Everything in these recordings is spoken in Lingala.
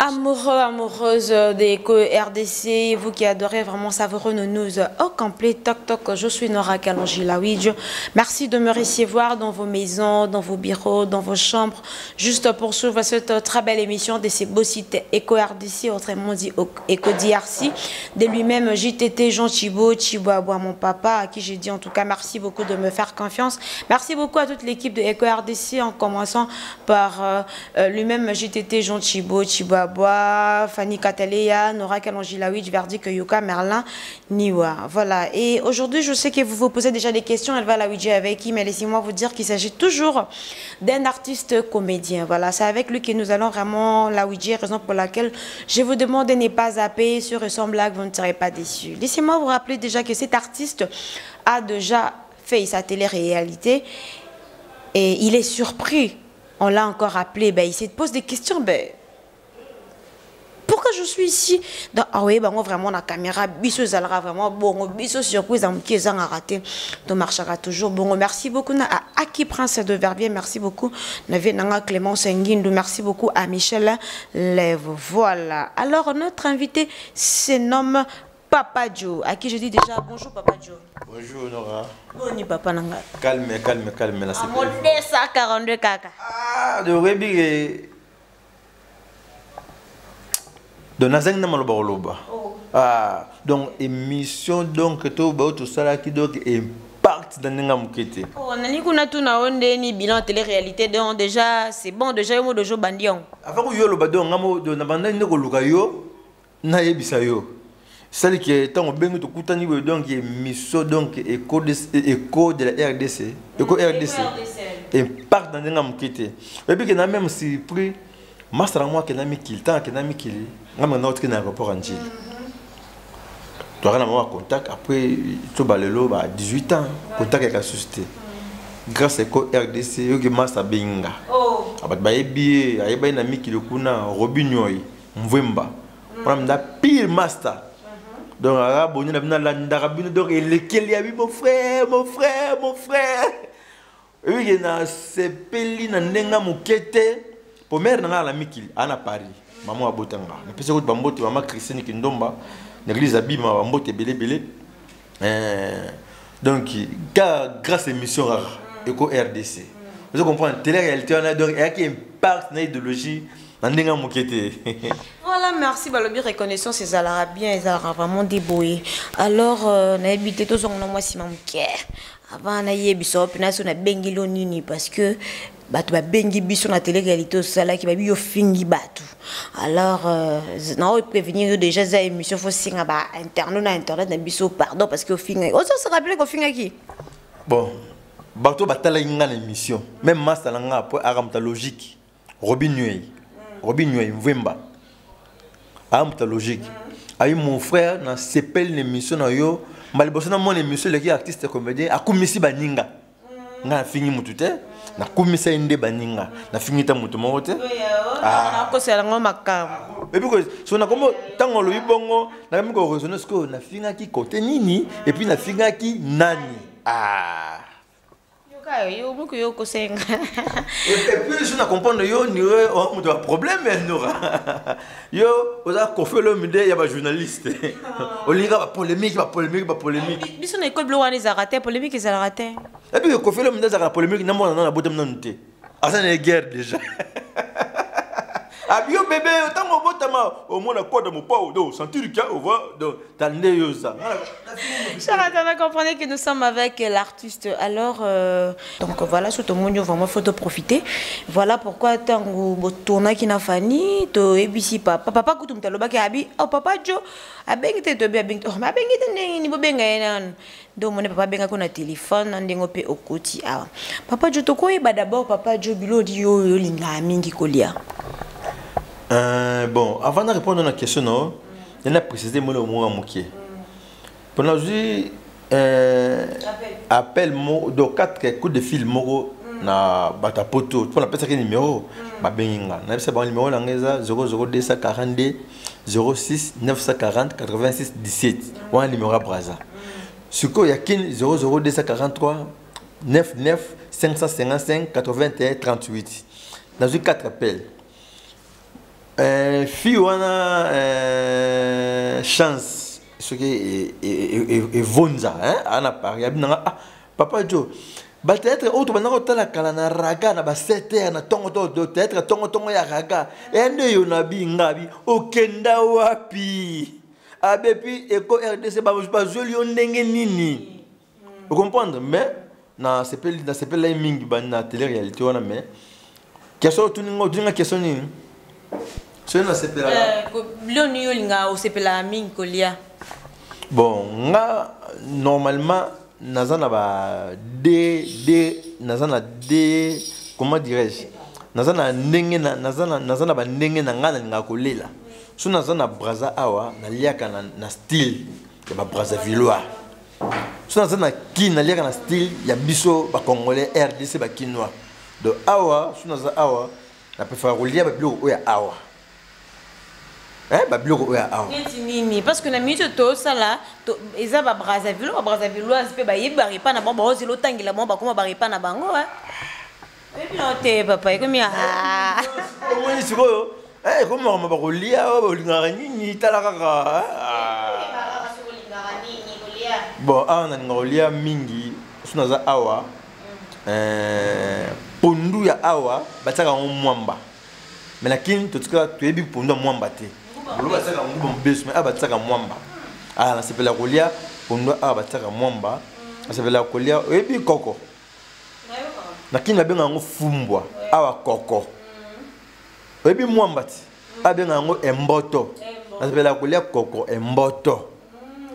Amoureux, amoureuses d'Eco RDC, vous qui adorez vraiment savourer nos news au complet, toc toc, je suis Nora Kalonji Lawidjo. Merci de me recevoir dans vos maisons, dans vos bureaux, dans vos chambres, juste pour suivre cette très belle émission de ces beaux sites Eco RDC, autrement dit Eco DRC. De lui-même, JTT Jean Thibault, Thibault Abois, mon papa, à qui j'ai dit en tout cas merci beaucoup de me faire confiance. Merci beaucoup à toute l'équipe de Eco RDC, en commençant par lui-même JTT Jean Thibault, Thibault Abois, Fanny Catalea, Nora Kalonji-Lawidj, Verdict Yuka, Merlin, Niwa. Voilà. Et aujourd'hui, je sais que vous vous posez déjà des questions. Elle va la Ouija avec qui, mais laissez-moi vous dire qu'il s'agit toujours d'un artiste comédien. Voilà, c'est avec lui que nous allons vraiment la Ouija, raison pour laquelle je vous demande de ne pas zapper sur son blague, vous ne serez pas déçus. Laissez-moi vous rappeler déjà que cet artiste a déjà fait sa télé-réalité et il est surpris. On l'a encore appelé, il se pose des questions, pourquoi je suis ici? Donc, ah oui, moi vraiment la caméra, biso zalra vraiment bon, biso surprise, en qui a raté, donc marchera toujours. Bon, merci beaucoup à Aki Prince de Verviers, merci beaucoup, Nave Nanga Clémence Nguindu, merci beaucoup à Michel Lève. Voilà. Alors notre invité se nomme Papa Joe, à qui je dis déjà bonjour Papa Joe. Bonjour Nora. Boni Papa Nanga. Calme, calme, calme, là, c'est Ah, mon 242 kaka. Ah, de Rébi. Donc, nazangi na maloba koloba. Oh. Ah, donc émission donc to ba to sala ki donc impact dans ndenge mukete. Oh, nani kuna tuna onde ni bilan télé-réalité donc déjà c'est bon déjà yo mo dojo bandion. Avant ko yo loba donc ngamo do na banda ndeko luka yo na yebisa yo. Celle qui est en bengu to kutani we donc émission donc écho de écho de la RDC, écho RDC. Impact dans ndenge mukete. Et puis que na même surpris Master moi qui na mikili, tant que na mikili, ngam na otki na aéroport en Chili. Toi na moi contact après to balelo ba 18 ans, contact ya suscité. Grâce à écho RDC yo ke master benga. Oh. Aba ba yebi, ayeba na mikili kuna Robinho Mvemba. On a pire master. Donc ara boni na bina landa rabino donc elekeli abi mon frère, mon frère, mon frère. Et oui na sepeli na ndenga mukete. Pour mère nanga la mikili ana Paris maman abotanga na pesa ko bambote maman Christine Kindomba na église abima bambote belé belé. Donc grâce à émission rare Eco RDC vous comprenez télé réalité on a donc il y a qui impact na idéologie na ndenga mukete. Voilà, merci balobi reconnaissance c'est alara bien ils alara vraiment débrouillé. Alors na habité tous on moi si mamuke avant na yebiso pina so na bengilo nini parce que bato ba bengi biso na télé-réalité osala ki ba bi yo fingi bato. Alors na o prévenir déjà za émission faut singa ba internet na internet na biso pardon parce que finga. Ozo se rappeler ko finga ki? Bon, bato ba tala nga na émission. Même master nga après aramta logique. Robin Nyoy. Robin Nyoy Mvemba. Aramta logique. Ayi mon frère na sepel na émission na yo, maliboso na mon émission le ki artiste comédien akumisi baninga. Nga fingi mutu te. Na kumisa inde baninga na fingi ta mutu moko te. Ah, na kosela ngo makambo. Et puis so na komo tango lo bongo na mi ko raisonner ce que na finga ki côté nini et puis na finga ki nani. Ah. Yoka yo muku yo kosenga. Et puis so na comprendre yo ni o mutu ba problème Nora. Yo oza kofe lo mide ya ba journaliste. Olinga ba polémique ba polémique ba polémique. Biso na école blo wana za raté polémique za raté. Et puis kofe lo mide za polémique na mona na botem nanu te. Asa na guerre déjà. Abio bébé autant au botama au moins quoi de mon pas donc sentir que au voit donc tande yo ça. Chers internautes, comprenez que nous sommes avec l'artiste. Alors donc voilà surtout mon vraiment faut profiter. Voilà pourquoi tango tourna ki na Fanny to ebisi papa papa kutu mtaloba ki abi oh papa Jo abengi te to bi abengi oh ma bengi te ndenge ni bo benga yena. Donc mon papa benga ko na téléphone ndengo pe okoti awa. Papa Jo to koyeba d'abord papa Jo bilodi yo yo linga mingi kolia. Bon, avant de répondre à la question, non, il y a précisé mon mot à moquer. Pour nous, appel mot, donc 4 coups de fil mot na batapoto. Pour la personne qui numéro, ba benga. Na bisa ba numéro langeza 00 242 06 940 86 17. Ou un numéro à Brazza. Ce que y a kin 00 243 99 555 81 38. Dans 4 appels. Fille wana chance soki evonza ana Paris abi nanga ah papa Jo, bathéâtre oyo tobandaka kotala kala na raga na ba 7 heures na ntongo to théâtre ntongo ntongo ya raga ende yo na bi nga bi okenda wapi abepi Eko RDC bazweli yo ndenge nini, ocomprendre? Mais na sepeli na sepeli ye mingi na télé réalité wana. Mais question otuninga, otuninga question nini soki nasepelaka? Biloko yo olingaka, osepelaka mingi kolia. Bon, nga normalement naza na ba d d naza na d, comment dirais-je, naza na ndenge naza na bandenge na ngai nalingaka kolela. So naza na Braza awa, naliaka na style ya Babrazavillois. So naza na Kini, naliaka na style ya biso Bacongolais, RDC, Bakinois. Donc awa, so naza awa, na préfère kolia babiloko oyo ya awa, babiloko oyo ya awa. Neti nini? Parce que na minute tosala eza Babrazzaville, Babrazavilloise mpe bayebi barepas na bango, baozela otangela bango, bakoma barepas na bango. Oyebi nao te papa, ekomi. Omoni sikoyo ekomi makambo bakolia oyo bolingaka nini, tala kaka. Bon, awa nalinga kolia mingi so naza awa, pondu ya awa batiaka yango mwamba, mais na Kini totika toyebi pondu ya mwamba te. Bolo batiaka nguba mobesu, mais awa batiaka mwamba. Awa nasepela kolia pondu, awa batiaka mwamba. Nasepela kolia, oyebi koko, na Kini babenga yango fumbwa, awa koko. Oyebi mwamba ti abenga yango emboto. Nasepela kolia koko, emboto,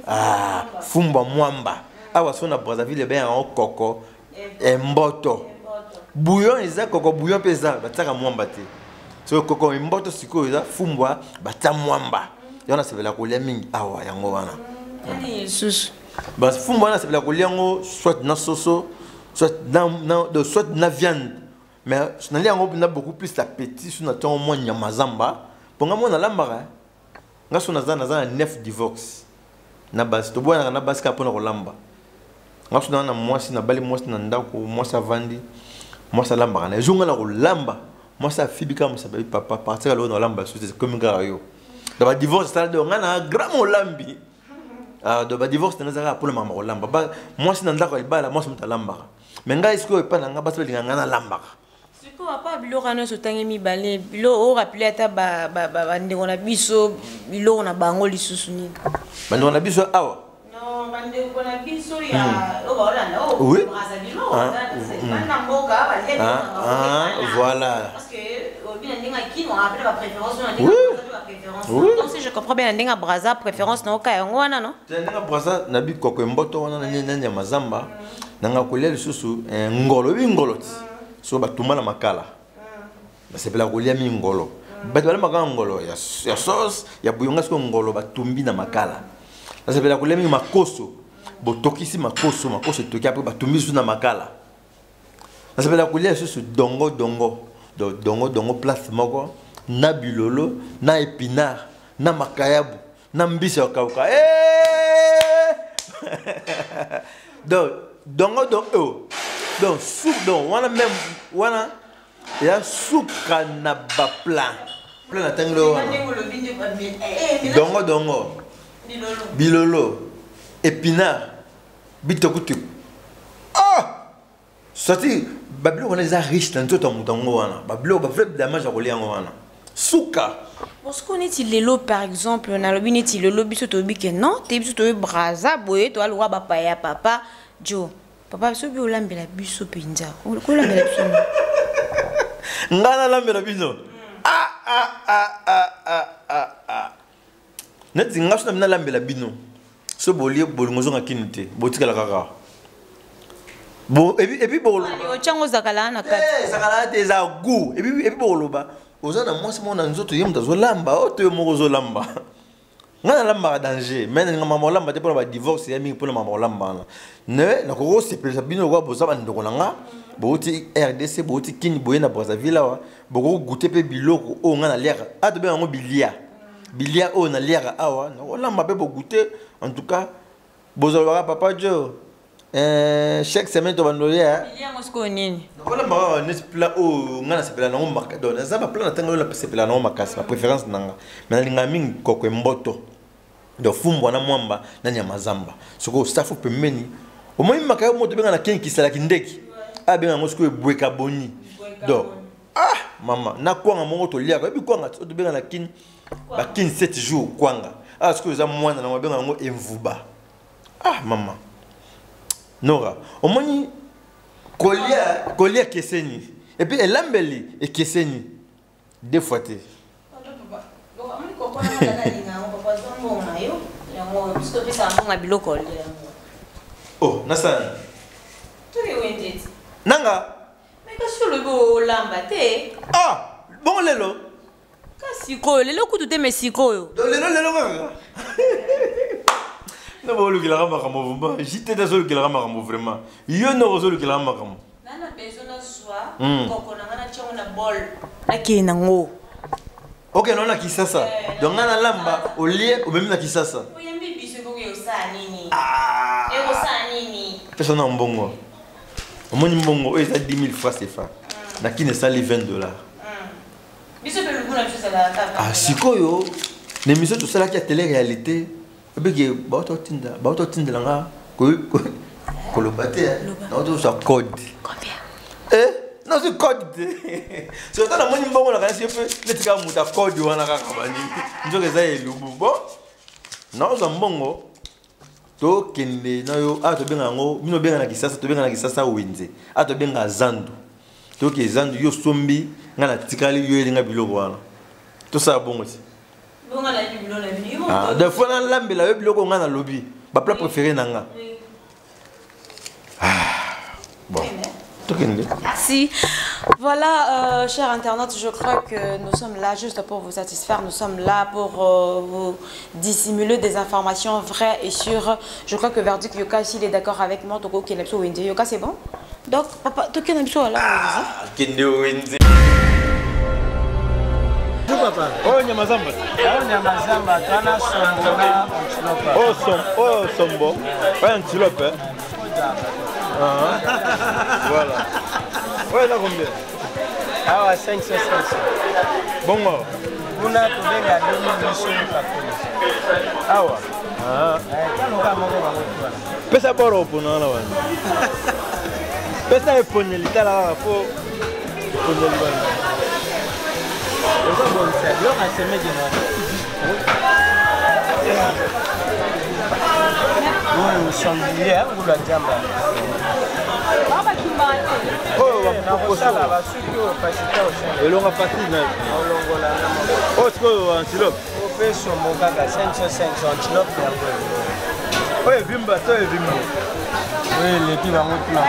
ah, fumbwa, mwamba. Awa so na Brazzaville ebengaka yango koko, emboto. Bouillon eza koko bouillon mpe eza batiaka mwamba te. So koko emboto sikoyo eza fumbwa batia mwamba. Yango nasepela kolia mingi awa, yango wana. Lisusu? Fumbwa wana nasepela kolia yango soit na soso, soit na, soit na viande, mais nalia yango na beaucoup plus appétit so na ntongo mwa nyama zamba, mpo nga mwa nalambaka. Nga so naza na neuf divorce na basi, tobwanaka na basi kaka mpona kolamba. Nga so naza na mwasi, nabali mwasi na ndako, mwasi avandi, mwasi alambaka na ezonga na kolamba, mwasi afibi kaka mosapi, abi papa partir aloko na kolamba susu ekomi kaka yo. Donc badivorce esala. Donc nga na grand molambi. Ah, donc badivorce nanga ezalaka mpona makambo kolamba. Mwasi na ndako ya libala, mwasi moto alambaka, mais ngai sikoyo epai na nga basi balingaka ngai nalambaka. Sikoyo apa biloko wana nyonso otangi mibale, biloko orappeler ata bandeko na biso, biloko na bango lisusu nini? Bandeko na biso awa? Non, bandeko na biso ya oyo baolanda oyo bana mboka balia. Voilà. Parce que obi na ndenge akino apele bapréférence na ndenge bapréférence. Donc si je comprends bien, na ndenge ya Braza, préférence na oka yango wana, non? Ndenge ya Braza na bikoko emboto wana na nyama zamba. Nanga kolia lisusu ngolo, oyebi ngolo ti so batumba na makala, basepela kolia mingi ngolo. Bato balambaka ngolo ya sauce, ya bouillon. Siko ngolo batumbi na makala, nasepela kolia mingi. Makoso, botokisi makoso, makoso etoki, après batumbi lisusu na makala, nasepela kolia lisusu dongo dongo. Donc dongo dongo place moko na bilolo na épinard na makayabu na mbisi ya kauka. Donc dongo dongo oh. Donc soupe, donc wana même wana eza suka na baplat plat na ntangi wana, dongo dongo, bilolo, épinard, bitokutuku. Ah, sorti babiloko wana eza riche na nzoto ya moto. Yango wana babiloko bavrai damage ya kolia, yango wana suka. Parce que neti lelo par exemple, nalobi neti lelo biso toyebi ke non te, biso toyebi Braza boye, toaluka bapaya ya papa Jo. Papa, soki olambela biso mpenza, kolambela biso? Ngai nalambela bino? Ah, ah, ah, ah, ah, ah, ah. Neti nga so na bino nalambela bino, so bolie bolingo ozonga Kini te, botikala kaka bon. Et puis bokoloba Otyango ozakala na kati. Ezakala te, eza goût. Et puis bokoloba oza na mwasi moko na nzoto, ye moto azolamba o to yo moko ozolamba. Ngai nalambaka danger, mais nalinga mama olamba te mpona badivorce ya mingi, mpona mama olamba wana. Ne nakoki kosepelisa bino lokola boza bandeko na nga, bouti RDC, bouti Kini, boye na Brazzaville awa, bokoki goûter mpe biloko oyo ngai naliaka a tobenga yango bilia bilia oyo naliaka awa. Nakolamba mpe bogoûter. En tout cas bozalobaka papa Jo. Chaque semaine tobanda olia. Yango sikoyo nini? Nakolamba kaka neti plat oyo ngai nasepela nango makasi. Donc naza baplat na ntango oyo nasepela nango makasi, bapréférence na nga. Mais nalinga mingi koko mboto. Donc fumbwa na mwamba na nyama zamba. Sikoyo safu pembeni. Omoni makaya moto tobenga na keni kisalaki ndeki. Abenga yango sikoyo ebweka boni. Donc ah mama na kwanga moko toliaka. Oyebi kwanga oyo tobenga na kini ba kini 7 jours kwanga. Ah sikoyo eza mwana na babenga yango emvuba. Ah mama. Nora, omoni kolia kolia keseni. Et puis elambeli ekeseni. Deux fois te. Oh, nasala. Nanga. Ah, bon lelo. Sikoyo lelo kutu te, mais sikoyo. Lelo lelo kaka. No bolukelaka makambo vraiment. JT azolukelaka makambo vraiment. Yo no ozolukelaka makambo. Nana besoin nazwa koko na nga natia yango na bol. Nakei nango. Ok, non na Kisasa. Donc nga na lamba olie omemi na Kisasa. Oyambi biso ekoki osala nini? Ekosala nini? Pesa na mbongo. Omoni mbongo oyo eza 10 000 francs CFA. Na kini esali 20 dollars. Biso mpe lubu na biso ezalaka kaka. Ah sikoyo na émission tosalaki ya télé réalité ebeke baototinda baototindela nga koloba te naotozwa code. Combien? Eh, nazwi code te. Soki ata namoni mbongo nakanisi yo mpe neti kaka moto ya code wana kaka bani nzoka eza elubu. Bon, naozwa mbongo tokende na yo. Awa tobenga yango bino obenga na Kisasa, tobenga na Kisasa wenze. Awa tobenga zandu. Toke zandu, yo sombi nga natikali yo elinga biloko wana. Tosala bongo ti. Ah, des fois nalambela yo biloko nga nalobi baplat préféré na nga. Ah, bon. Merci. Voilà, chers internautes, je crois que nous sommes là juste pour vous satisfaire. Nous sommes là pour vous dissimuler des informations vraies et sûres. Je crois que Verdict Yoka, s'il est d'accord avec moi, Toko Kenepso Wendy. Yoka, c'est bon? Donc, papa, Toko Kenepso, là. Ah, Kende Wendy. Papa. Oh, Nyamazamba. Oh, Nyamazamba, tana sombo na antilope. Oh, oh, sombo. Ouais, antilope, hein. Ah, voilà. Ouais, là combien? Ah, 500, 500. Bon, kuna tobenga 2800 kapona. Awa. Ah. Taloka moko bango wana. Pesa boro opona wana wana. Pesa eponeli tala kaka po eponeli wana. Ozobongisa biloko ya semeki na oyo sanglier ngulu ya jamba. Oyo nakosala basuki oyo pasita osala. Elonga facile na. Olongola na maboko. Oyo sikoyo antilope. Ope sombo kaka 500 500 antilope yango. Oyo evimba to evimbo. Oyo eleki bango tuna.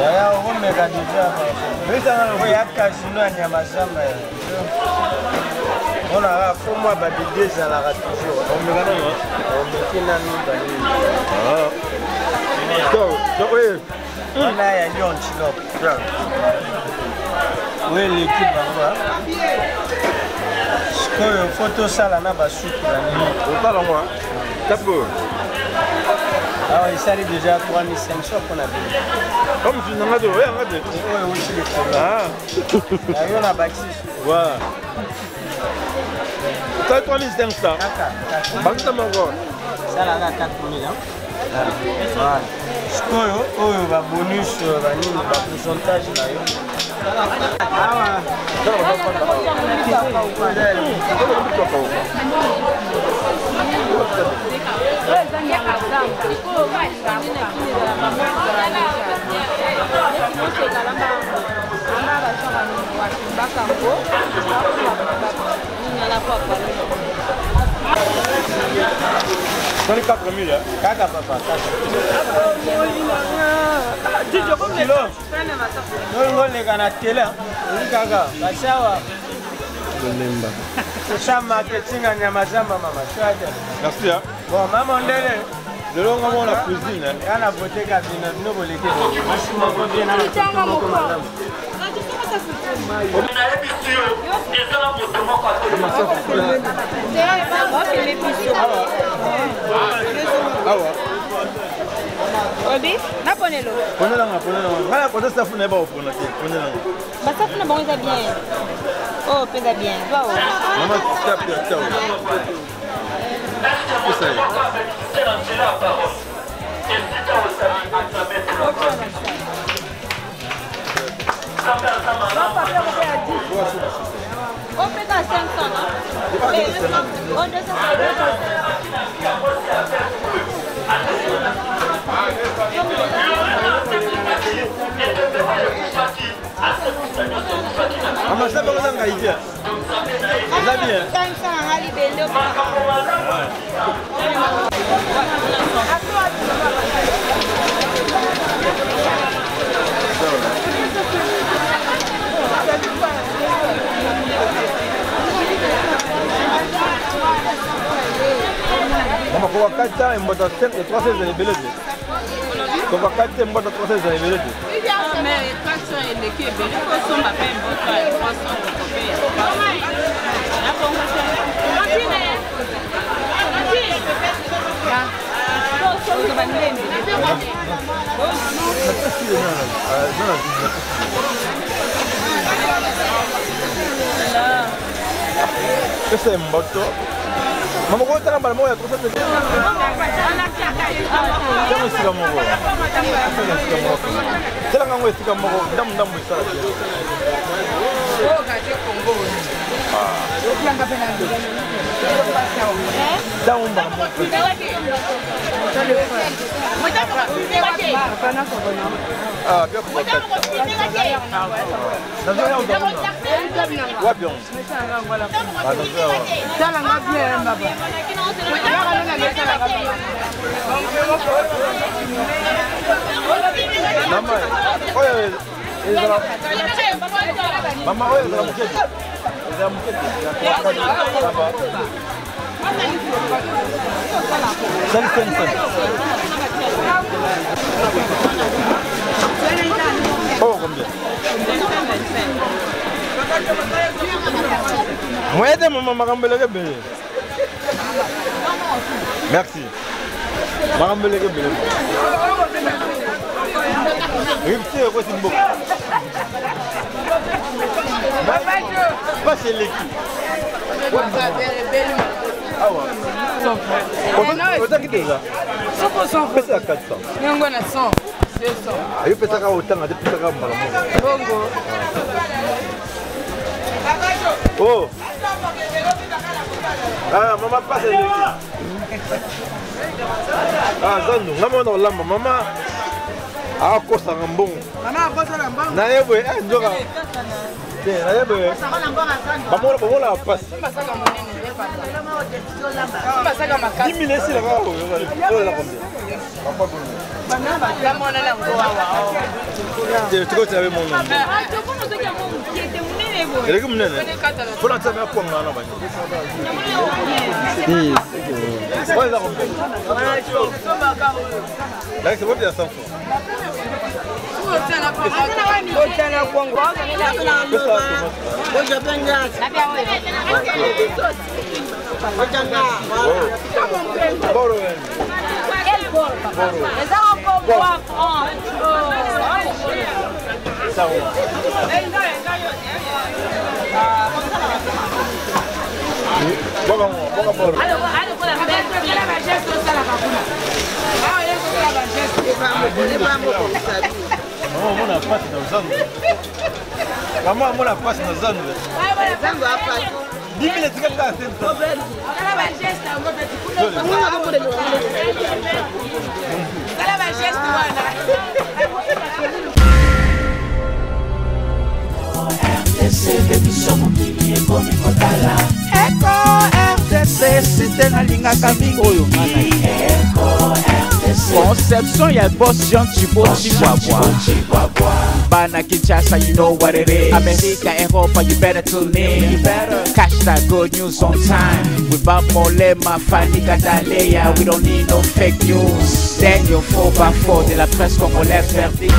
Yaya okomeka deja. Oyo ya casino ya nyama zamba ya. Mpona fo mwa babide ezalaka toujours. Omeka nano. Omeki nanu banini. Ah. Donc, oyo. Wana ya yo antilope. Oyo eleki bango. Sikoyo fo tosala na basuki banini. Otala ngo. Tapo. Awa esali déjà 3500 mpona bino. Comme tu n'en as de rien, oyo euti likolo. Ah. Na yo na bakisi. Voilà. T'as 3500. Kaka. Bakisa moko. Salaka 4000. Voilà. Sikoyo oyo babonus banini bapourcentage na yo. Awa. Sali 4000, hein? Kaka papa, kaka. Kilo. Oyo oleka na tele, oyi kaka basawa. Lolemba. Tosa marketing ya nyama zamba mama. Swate. Merci, hein? Bon, mama ndele. Lelo nga mona cuisine, hein? Nga na boteka bino bino boleki. Mwasi moko bien na toto moko malamu. Awa. Obi, naponelo. Ponelanga, ponelanga. Ngai nakoza safu na ye bakopona te. Ponelanga. Basafu na bango eza bien. Oh, mpenza bien. Zwa oyo. Mama, tia tia tia oyo. Pesa ye. Opeka 500, non? Eh, 200. Oh, 200. Mama, ça va kozanga idea. Eza bien. 500 na nga libende opeka. Mama, kokakata embota 3 ezala ebele te. Kokakata embota 3 ezala ebele te. Mais 400 eleki ebele, kosomba mpe mboto ya 300 kokope ya 300. Na bongo te. Pesa mboto. Mama kotala mbala moko ya 300 Tiango esika moko. Esika moko. Tielanga yango esika moko ndambu ndambu esala te. Ntango mbala moko. Ah, bien kokata. Nazoya ozamona. Wapi yango? Ah, nazoya wa. Mama, oyo ezala mama oyo ezala moke te. Ezala moke te. Ça va. Sali sali sali. Oh, combien? Moyen te mama makambo eleki ebele. Merci. Makambo eleki ebele. Rupture ekoti mboka. Pasi eleki. Awa. Ozaki deja. Pesa ya 400. Yango na 100. 200. Ah, yo pesaka otanga te pesaka mbala moko. Bongo. Oh. Ah, mama pasi eleki. Ah, zandu, nga mona olamba mama akosanga mbongo. Naye boye, eh, nzoka. Te, naye boye. Bamona bamona pasi. 10 000 esila kaka oyo oyo eza combien? Te, tikotela be mona. Eleki monene. Mpona tia me akwanga na banyo. Oyo eza combien? Lakisa wapi ya 100 francs? Boro yani. Sawa. Boka boka boro. Mama omona pasi na zandu. Mama amona pasi na zandu. 10 000 etikali kaka 500. RDC biso mokili ekomi kotala. Eko RDC site nalingaka mingi oyo nga na Eko RDC Conception ya boss Jean Chibo Chihuahua. Chihuahua. Bana Kinshasa, you know what it is. America, Europa, you better tune in. You better catch that good news on time. Without Molema, Fanny Gadalea, we don't need no fake news. Daniel 4x4 de la presse congolaise verdict.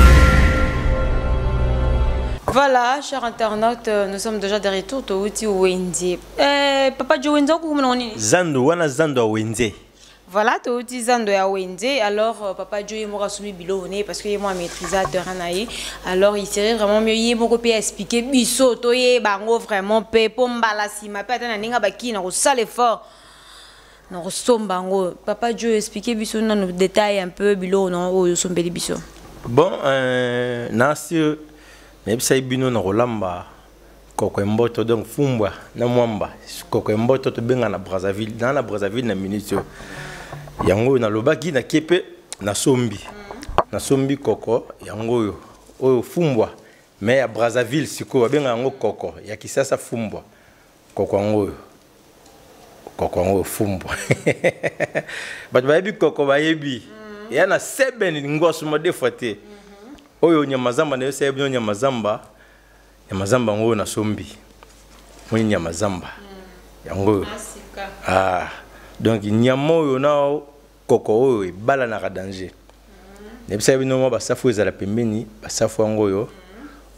Voilà, chers internautes, nous sommes déjà de retour touti Wenze. Eh, papa Joe Wenze, okumona nini? Zandu wana zandu ya wenze. Voilà, touti zando ya wenze. Alors, papa Joe ye moko asombi biloko ne parce que ye moko amaîtrisa terrain na ye. Alors, il serait vraiment mieux ye moko pe expliquer biso toyeba yango vraiment pe po mbala nsima pe ata na ndenge baki na kosala effort na kosomba yango. Papa Joe, expliquer biso nano détail un peu biloko na oyo osombeli biso. Bon, nasi nayebisaki bino na kolamba koko mboto, donc fumbwa na mwamba koko mboto tobenga na Brazzaville, na Brazzaville na minute oyo. Yango oyo nalobaki nakie mpe nasombi. Nasombi koko yango oyo, oyo fumbwa mais ya Brazzaville sikoyo babenga yango koko ya Kisasa fumbwa. Koko yango oyo, koko yango oyo fumbwa. Bato bayebi koko bayebi. Ya na seben ngwasuma deux fois te. Oyo nyama zamba na yo sayebi no nyama zamba. Nyama zamba yango oyo nasombi. Moni nyama zamba. Yango oyo. Ah, donc nyama oyo na koko oyo ebalanaka danger. Nayebisaki bino mwa basafu ezala pembeni, basafu yango oyo,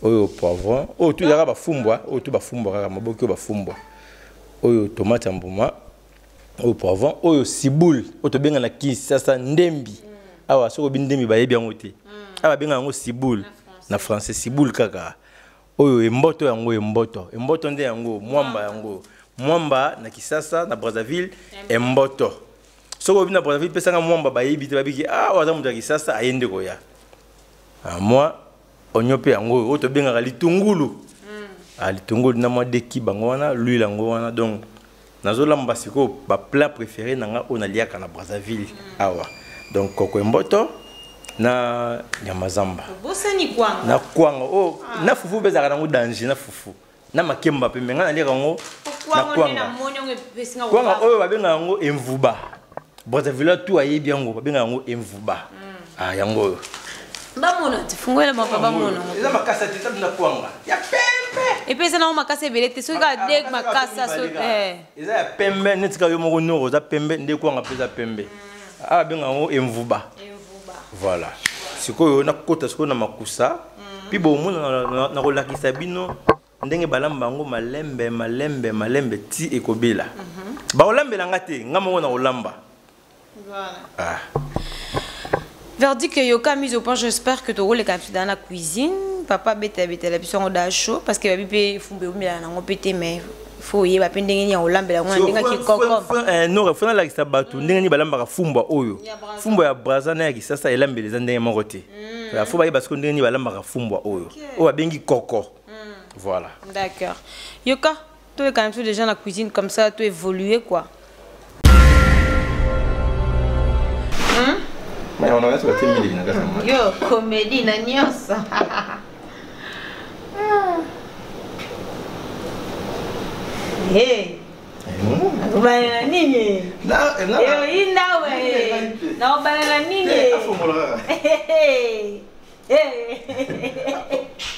oyo poivron, oyo tu ezalaka bafumbwa, oyo tu bafumbwa kaka maboki oyo bafumbwa. Oyo tomate ya mbuma, oyo poivron, oyo ciboule, oyo tobenga na Kinshasa ndembi. Awa soki obi ndembi bayebi yango te. Awa babenga yango ciboule na français, ciboule kaka. Oyo emboto yango emboto, emboto nde yango mwamba yango. Mwamba na Kisasa na Brazzaville emboto. Soki obi na Brazzaville pesanga mwamba bayebi te babiki ah oyo aza moto ya Kisasa aye nde koya. Ah, moi onyo pe yango oyo tobengaka litungulu. Ah, litungulu na mwa deki bango wana, l'huile yango wana, donc nazolamba sikoyo ba plat préféré na nga oyo naliaka na Brazzaville awa. Donc koko emboto na nyama zamba. Bosani kwanga. Na kwanga. Oh, na fufu pe ezalaka nango danger na fufu. Na makemba pe, mais nga naliaka yango na kwanga. Kwanga oyo babengaka yango emvuba. Brazzaville tout ayebi yango, babengaka yango emvuba. Ah, yango oyo. Bamona te, fungola mapa bamona. Eza makasa te, eza na kwanga. Ya pembe. Et puis eza nango makasa ebele te, soki kaka de makasa so, eh. Eza ya pembe, neti kaka yo moko noro oza pembe, nde kwanga pe eza pembe. Ah, babenga yango emvuba. Emvuba. Voilà. Sikoyo nakota sikoyo na makusa. Puis bomona na kolakisa bino ndenge balamba yango malembe malembe malembe ti ekobela. Bakolambela nga te, nga moko na kolamba. Voilà. Ah. Verdict yoka mise au point, j'espère que tu roules quand dans la cuisine. Papa beta beta la biso da chaud parce que babi pe fumbe umela na ngo pété mais faut yeba pe ndenge ni olambela ngo ndenge ki koko. Non, faut na lakisa batu ndenge ni balambaka fumbwa oyo. Fumbwa ya Brazza na ya Kisasa elambela eza ndenge moko te. Faut bayeba siko ndenge ni balambaka fumbwa oyo. Oyo babengi koko. Voilà. D'accord. Yoka, toi quand même déjà dans la cuisine comme ça, tu évoluer quoi. Mais on a sur la télé, na kasa. Yo, comédie na nyonso. Hey. Obanela nini? Na, na. Yo, inda we. Na obanela nini? Afongola kaka. Hey. Hey.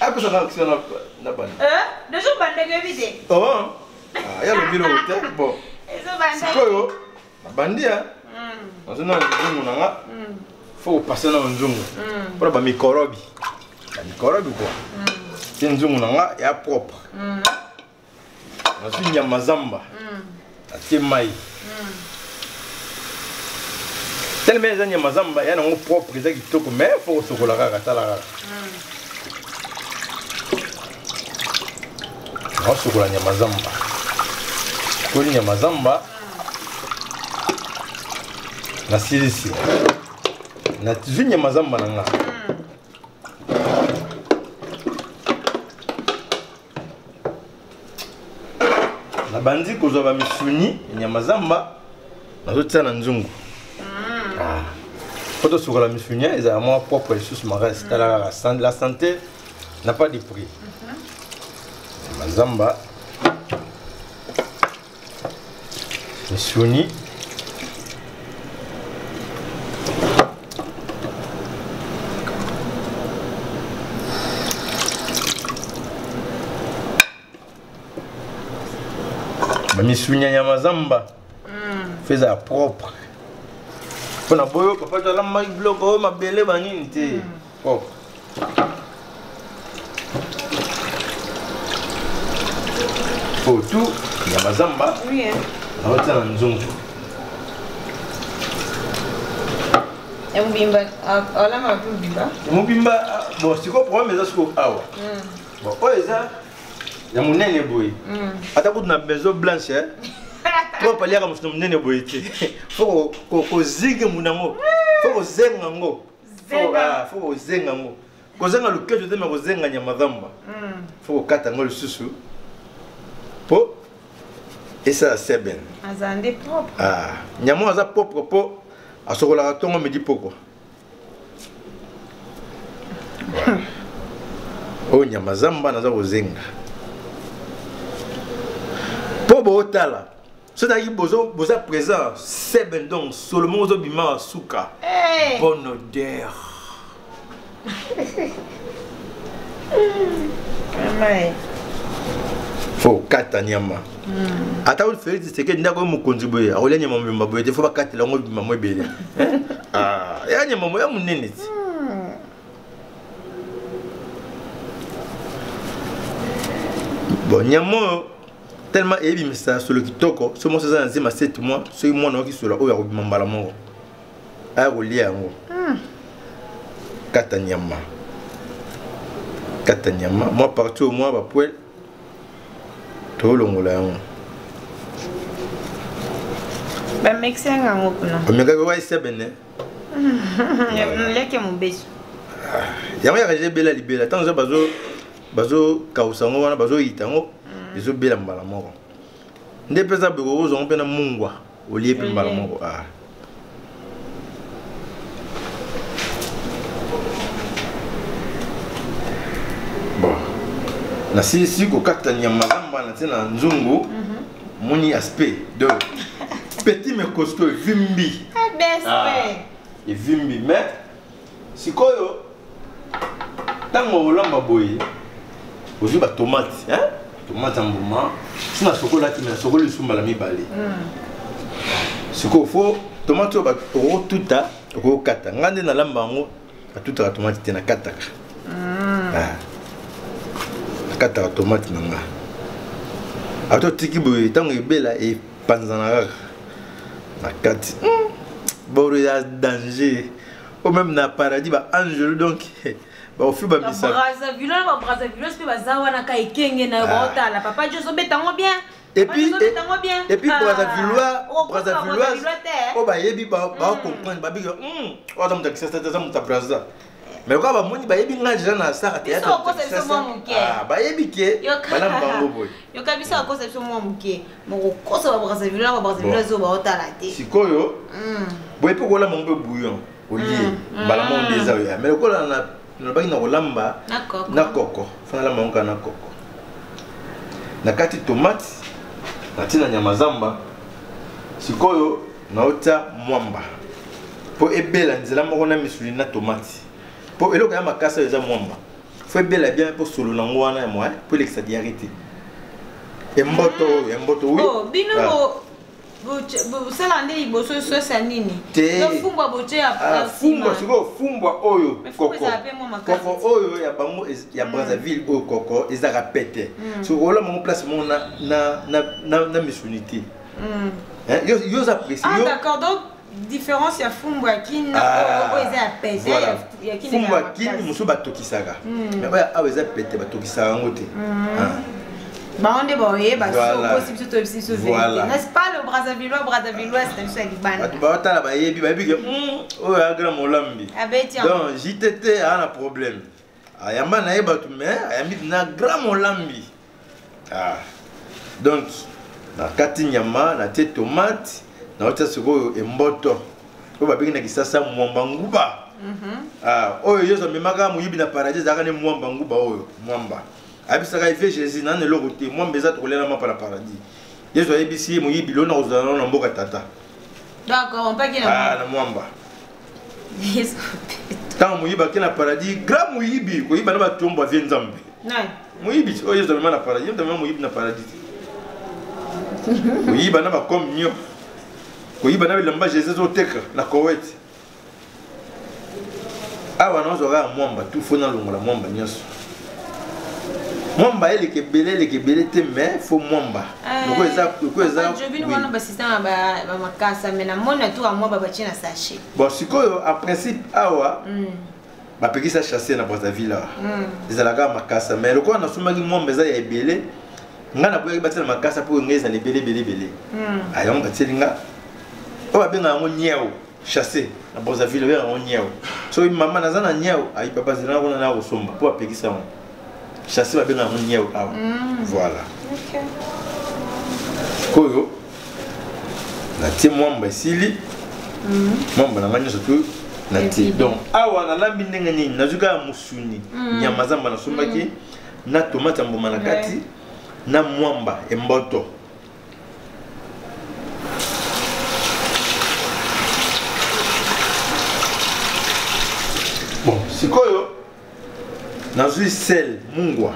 Apesa na action na na bana. Eh? Dejo bande ke bide. Oh. Ah, ya lobi lo te. Bon. Ezo bande. Sikoyo bandi ya. Nazo na nzungu na nga. Faut passer na nzungu. Pour ba mikorobi. Ba mikorobi quoi. Ti nzungu na nga ya propre. Nazwi nyama zamba. Atie mai. Tellement eza nyama zamba ya nango propre eza kitoko mais faut kosokola kaka tala kaka. Nasokola nyama zamba. Koli nyama zamba. Nasilisi. Nazwi nyama zamba na nga. Nabandi kozwa ba misuni ya nyama zamba nazotia na nzungu. Ah. Po tosukola misuni ezala mwa propre lisusu makasi. Tala kaka, la santé n'a pas de prix. Nyama zamba misuni misuni ya nyama zamba feza ya propre mpona boyo papa tolambaki biloko oyo mabele banini te propre. Oyo tout nyama zamba Oui, hein. naotia na nzungu. Ya mobimba, olamba mpe mobimba? Mobimba, bon, sikoyo problème eza sikoyo awa. Bon, oyo eza ya monene boye. Ata kutu na Maison Blanche, eh? Trump aliaka mosu na monene boye te. Fo kozinga monango, fo kozenga yango. Fo kozenga yango. Kozenga loketo te, me kozenga nyama zamba. Fo kokata yango lisusu po esala seben. Aza nde propre. Ah, nyama aza propre po asokolaka ntongo, midi, pokwa. Oyo nyama zamba naza kozenga mpo bootala soki azalaki boza présent seben, donc solo moko ozobima wa suka. Hey! Bonne odeur. Vraiment. Fo kokata nyama. Ata oyo Félix Tshisekedi ndako oyo mokonzi boye akolia nyama mobimba boye te, fo bakatela yango bima mo ebele. Ah, ya nyama mo ya monene ti. Bon, nyama oyo tellement eyebimisa solo kitoko, so mwasi aza na nzema 7 mois, soki mwana oyoki solo oyo akobima mbala moko, aya kolia yango. Kata nyama, kata nyama mwa partie oyo, mwa bapoils tolongola yango. Bamekisi yango kuna. Omekaki wa esebene. Leke mobesu. Yango yaka ebela libela ntango eza bazokausa yango wana, bazoyita yango, ezobela mbala moko. Nde mpe eza boye, kokozwa yango mpe na mungwa, olie mpe mbala moko. Ah. Bon, nasilisi kokata nyama zamba, natie na nzungu. Moni aspect de petit mais costaud, evimbi. Ah, evimbi. Mais sikoyo ntango olamba boye, ozwi batomate, tomate ya mbuma si nasokolaki, me nasokoli lisusu mbala mibale. Sikoyo fo tomate oyo okotuta, okokata. Ngai nde nalamba yango, natutaka tomate te, nakataka. Nakataka tomate na nga. Ata otiki boye, ntango ebela epanzana kaka na kati. Boro ya danger o même na paradis baangelo, donc baofi bamisaka. Brazzaville, Babrazzaville mpe baza wana ka ekenge na yo, baotala papa jo ozobeta yango bien. Et puis, et puis Brazzavillois, Brazzavilloise oyo bayebi baocomprendre, babiki oyo aza moto ya Kisasa te, aza moto ya Braza. Mais lokola bamoni, bayebi ngai deja na saka théâtre, bayebi ke balamba bango boye. Yoka biso, akosa biso mwa moke, mokokosa Babrazzaville na Babrazzaville oyo baotala te. Sikoyo boye mpe kolamba ngo mpe bouillon, olie mbala moko nde eza oyo. Mais lokola nalobaki na kolamba na koko, fo nalamba ngo kaka na koko. Na kati tomate, natie na nyama zamba. Sikoyo naotia mwamba mpo ebela nzela moko na misuni na tomate, mpo eloko ya makasi oyo eza mwamba, fo ebela bien mpo solo nango wana ya mwa mpo elekisa diarrhée te. Emboto oyo, emboto, oui. Bino bosala nde liboso sauce ya nini? Te. Fumbwa botie ya Fumbwa sikoyo, fumbwa oyo koko, koko oyo ya bango ya Brazzaville oyo koko ezalaka pete. Soki olamba ngo place moko na misuni te, yo oza précis. Ah d'accord, donc différence ya fumbwa ya Kini oyo eza ya pete. Ya fumbwa Kini mosusu batokisaka, mais oyo awa eza pete, batokisaka yango te. Bango nde baoyeba, okosi biso, toyebisi biso vérité, n'est-ce pas, le Brazzavillois, Brazzavilloise na biso ya libanda? Bato baotala, bayebi, bayebi ke oyo aya grand molambi. Abeti. Donc JTT aa na problème, ayamba na ye bato, mais ayambi na grand molambi. Donc nakati nyama, natie tomate, naotia sikoyo emboto oyo babengi na Kisasa mwamba nguba. Oyo Yesu amemaka moyibi na paradis, ezalaka ne mwamba nguba. Oyo mwamba ayebisaka efe Jésus nani eloko te, mwamba eza, tokolia na mapa na paradis. Yesu ayebisi ye moyibi lelo na kozala nano na mboka tata. D'accord, mpaki na Na mwamba. Ntango moyibi ake na paradis, grand moyibi koyiba na batombo avie Nzambe. Moyibi oyo Yesu amema na paradis, Yesu amema moyibi na paradis te, koyiba na bacommunion, koyiba na bilamba Jésus azoteka na Kowete. Awa nazwa kaka mwamba tu, fo nalongola mwamba nyonso. Mwamba eleka ebele, eleka ebele te, mais faut mwamba. Loko eza, loko eza. Jobino wana ba système ba ba makasa, mais na mona tout mwamba ba na sachet. Bon, sikoyo en principe awa bapekisa chasse na Brazzaville awa. Ezalaka makasa, mais lokola nasombaki mwamba eza ya ebele, nga naboyaki batia na makasa mpo ngai ezala ebele ebele ebele. Ayango batieli nga oyo babengaka yango niau chasse na Brazzaville, babengaka yango niau. Soki mama naza na niau, ayi papa zela kuna na kosomba mpo bapekisa yango chasse, babengaka yango niau awa. Voilà. Sikoyo natie mwamba esili, mwamba na ngai nyonso tu natie. Donc awa nalambi ndenge nini? Nazwi kaka mosuni, nyama zamba nasombaki, na tomate ya mbuma na kati, na mwamba emboto. Bon, sikoyo nazwi sel, mungwa,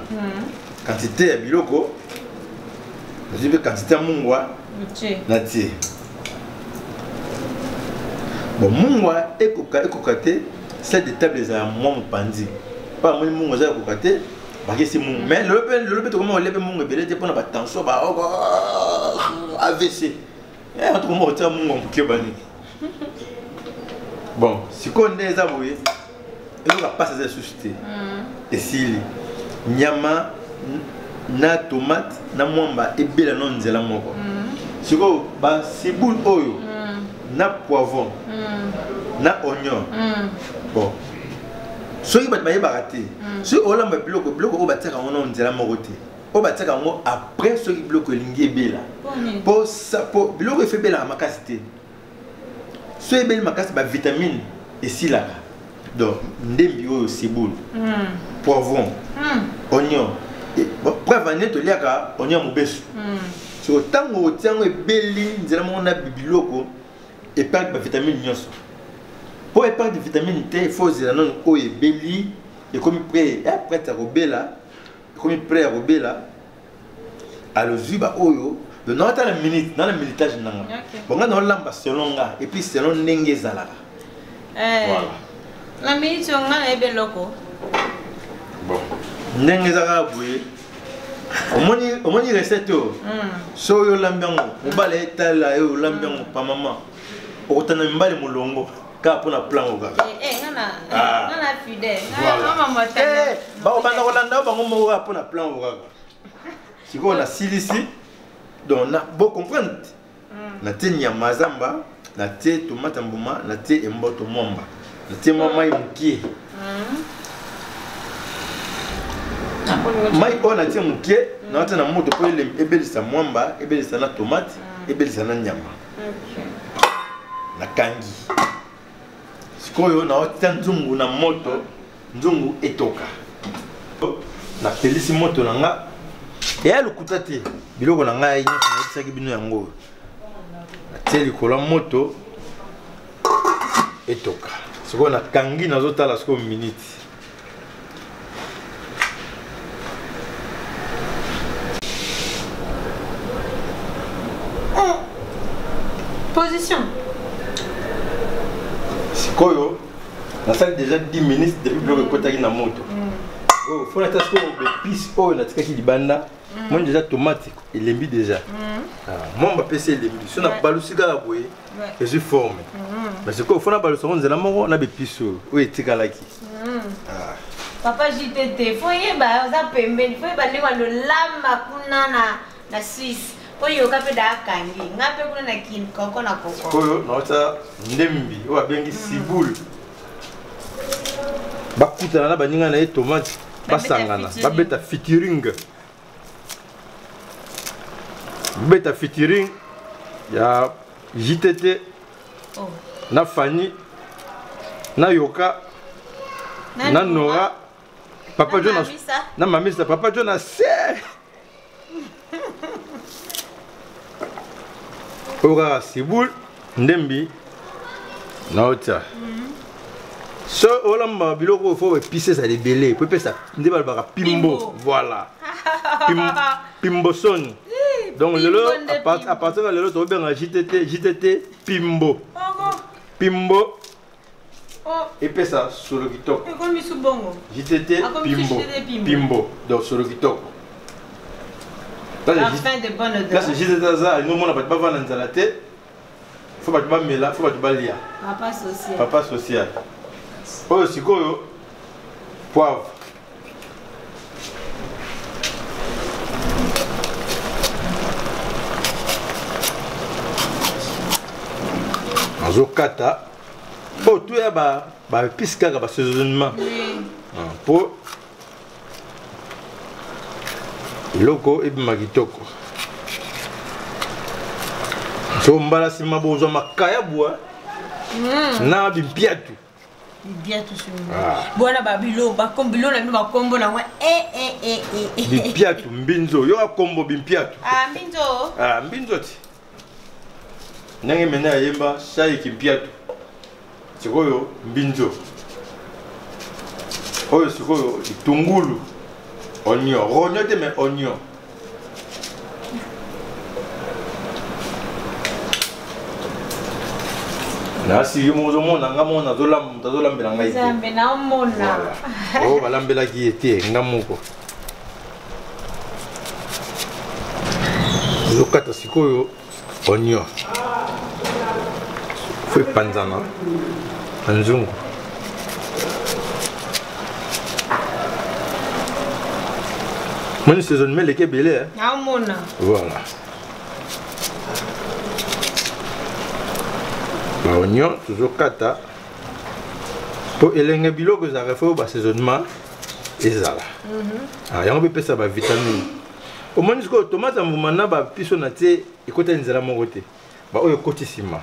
quantité ya biloko nazwi mpe quantité ya mungwa natie. Bon, mungwa ekoka ekoka te, sel de table ezala mwa mopanzi mpo amoni mungwa eza ekoka te, bakisi mungu. Mais lelo mpe, lelo mpe tokoma kolia mpe mungu ebele te mpona batension, ba AVC. Tokoma kotia mungu ya moke bani. Bon, sikoyo nde eza boye, ezoka mpasi eza lisusu te, esili. Nyama na tomate na mwamba ebela no nzela moko. Sikoyo basiboule oyo na poivron na oignon. Bon, soki bato bayebaka te, soki olamba biloko, biloko oyo batiaka yango na nzela moko te, oyo batiaka yango après soki biloko elingi ebela, po biloko efe ebelaka makasi te. Soki ebeli makasi, bavitamine esilaka. Donc ndembi oyo, ciboule, poivron, oignon, preuve ane toliaka oignon mobesu. Soko ntango otia yango ebeli nzela moko na biloko, eperdre bavitamine nyonso. Mpo eperdre vitamine te, il faut ozela nano oyo ebeli, ekomi prêt, prête ya kobela, ekomi prêt ya kobela. Alozwi baoyo, donc naota na minute na minutage nanga. Bon, nga naolamba selon nga et puis selon ndenge ezalaka. Voilà. Na minute oyo nga nayebi eloko. Bon, ndenge eza kaka boye, omoni, omoni recette oyo, so oyo olambi yango, mobali etala yo olambi yango pa mama, okotanda mibali molongo kaka mpona plan oyo kaka. Nga na fidèle. Nga Bakobanda kolanda yo bango moko kaka mpona plan oyo kaka. Sikoyo nasilisi, donc na bo comprendre, natie nyama zamba, natie tomate ya mbuma, natie emboto mwamba, natie mwa mai mokie. Mai oyo natie mokie, natia na moto mpo ebelisa mwamba, ebelisa na tomate, ebelisa na nyama. Nakangi. Sikoyo naotia nzungu na moto, nzungu etoka. Napelisi moto na nga, eya lokuta te, biloko na ngai nyonso nayebisaki bino yango oyo. Natie likolo ya moto etoka. Sikoyo nakangi, nazotala sikoyo minute. Position. Sikoyo nasali déjà 10 minutes depuis biloko ekotaki na moto. Oyo fo natia sikoyo baepice oyo natikaki libanda. Moni déjà tomate elembi déjà, mwamba apesi elembi. So nabalusi kaka boye, ezwi forme. Mais sikoyo fo nabalusa yango nzela moko na baepice oyo oyo etikalaki. Papa JTT, faut yeba oza pembeni, faut yeba ndenge alolamba kuna na Suisse. Po yoka mpe da akangi nga mpe kuna na kin koko na koko. Oyo naota ndembi oyo babengi ciboule, bakutana na baninga na ye tomate, basangana, babeta featuring, babeta featuring ya JTT na Fanny na Yoka na Nora, papa John na mamisa, papa John ase oyo kaka ciboule ndembi naotia. So olamba biloko oyo, faut épice ezala ebele po epesa nde balobaka pimbo. Voilà, pimbo soni. Donc lelo, à partir ya lelo, tokobenga JTT, JTT pimbo, pimbo. Oh. Epesa solo kitoko. Ekomi su bongo. JTT pimbo. Pimbo. Donc solo kitoko. Parfum de bonne odeur. Place JTT aza alingi omona bato bavanda nzala te. Faut bato bamela, faut bato balia. Papa social. Papa social. Oyo sikoyo poivre. Nazokata oyo tu ya baepise kaka basaisonnement mpo eloko ebima kitoko so mbala nsima bozwa makayabwa na bimpiatu bibiatu ah. bwana babilo bilo na bino bakombo na yango eh, eh, eh, bimpiatu mbinzo yoka kombo bimpiatu ah, mbinzo ah, mbinzo ti ndenge mene ayemba shai kimpiatu sikoyo mbinzo oyo sikoyo litungulu oignon rognon te mais oignon nasi yo moko ozomona nga moko moto azolambela ngai te naomona oyo oh, balambelaki ye te nga moko ozokata sikoyo oignon fo epanzana na nzungu moni saisonnement eleki ebele naomona voilà baoignon tozokata mpo elenge biloko ezalaka fo basaisonnement ezala mhm. ah, yango mpe epesa bavitamine omoni sikoyo tomate ya mbuma na bapiso na tie ekotani nzela moko te baoyo ekoti nsima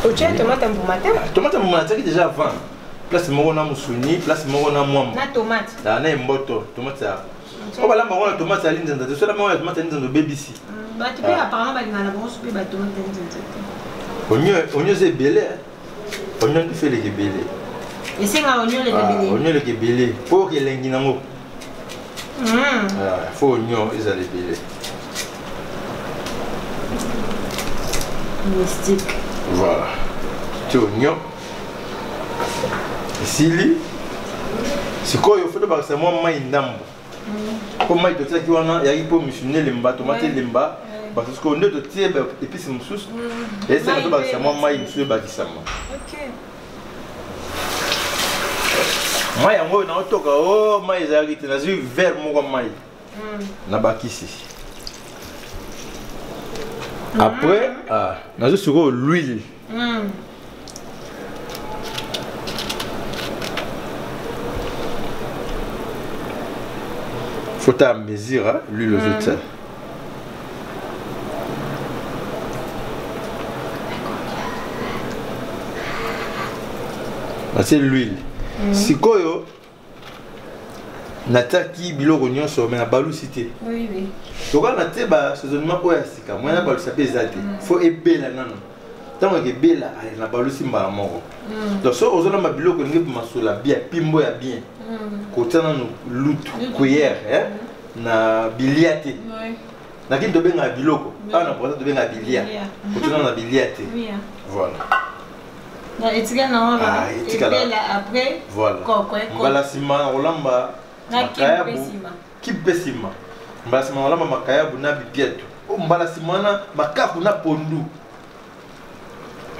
otie tomate ya mbuma te ah, tomate ya mbuma natiaki déjà avant place moko na mosuni place moko na mwamba na tomate ah, na emboto tomate ya oyo balamba yango na tomate ya linzanza te soki yango na tomate ya linzanza obebisi mm, bato mpe ah. apparemment balingaka na bango soki batomate ya linzanza te onio eza ebele Oignon nde eleki ebele. Esenga oignon eleki ebele. Ah, oignon eleki ebele. Po oyoka elengi nango. Mm. Ah, faut oignon ezala ebele. Mystique. Voilà. Ti oignon. Esili. Sikoyo faut tobakisa mwa mai ndambo. mpo mai totiaki wana eyaki mpo misuni elemba tomate elemba bato sikoyo nde totie epise mosusu mm. esaka tobakisa mwa mai mosusu ebakisama mai yango oyo naotoka o oh, mai ezalaki te nazwi verre moko mai mm. nabakisi après mm. ah, nazwi sikoyo l'huile Mm. Faut ta mesure, hein, l'huile aux autres. C'est l'huile. Mm. Sikoyo, natiaki biloko nyonso me nabalusi te lokola natie basaisonnement oyo ya sika moyen nabalusa mpe eza te mm. fo ebela nano ntango ekebela nabalusi mbala moko mm. donc so ozolamba biloko elingi masola bien pimbo ya bien mm. kotia nano lutu cuillère na bilia te na kini tobengaka biloko awa na braza tobengaka bilia kotia nano na bilia te voilà Ah, etikala après voilà mbala nsima nakolamba makayabu kipe nsima mbala nsima nakolamba makayabu na bipiatu oh, mbala nsima wana makaku na pondu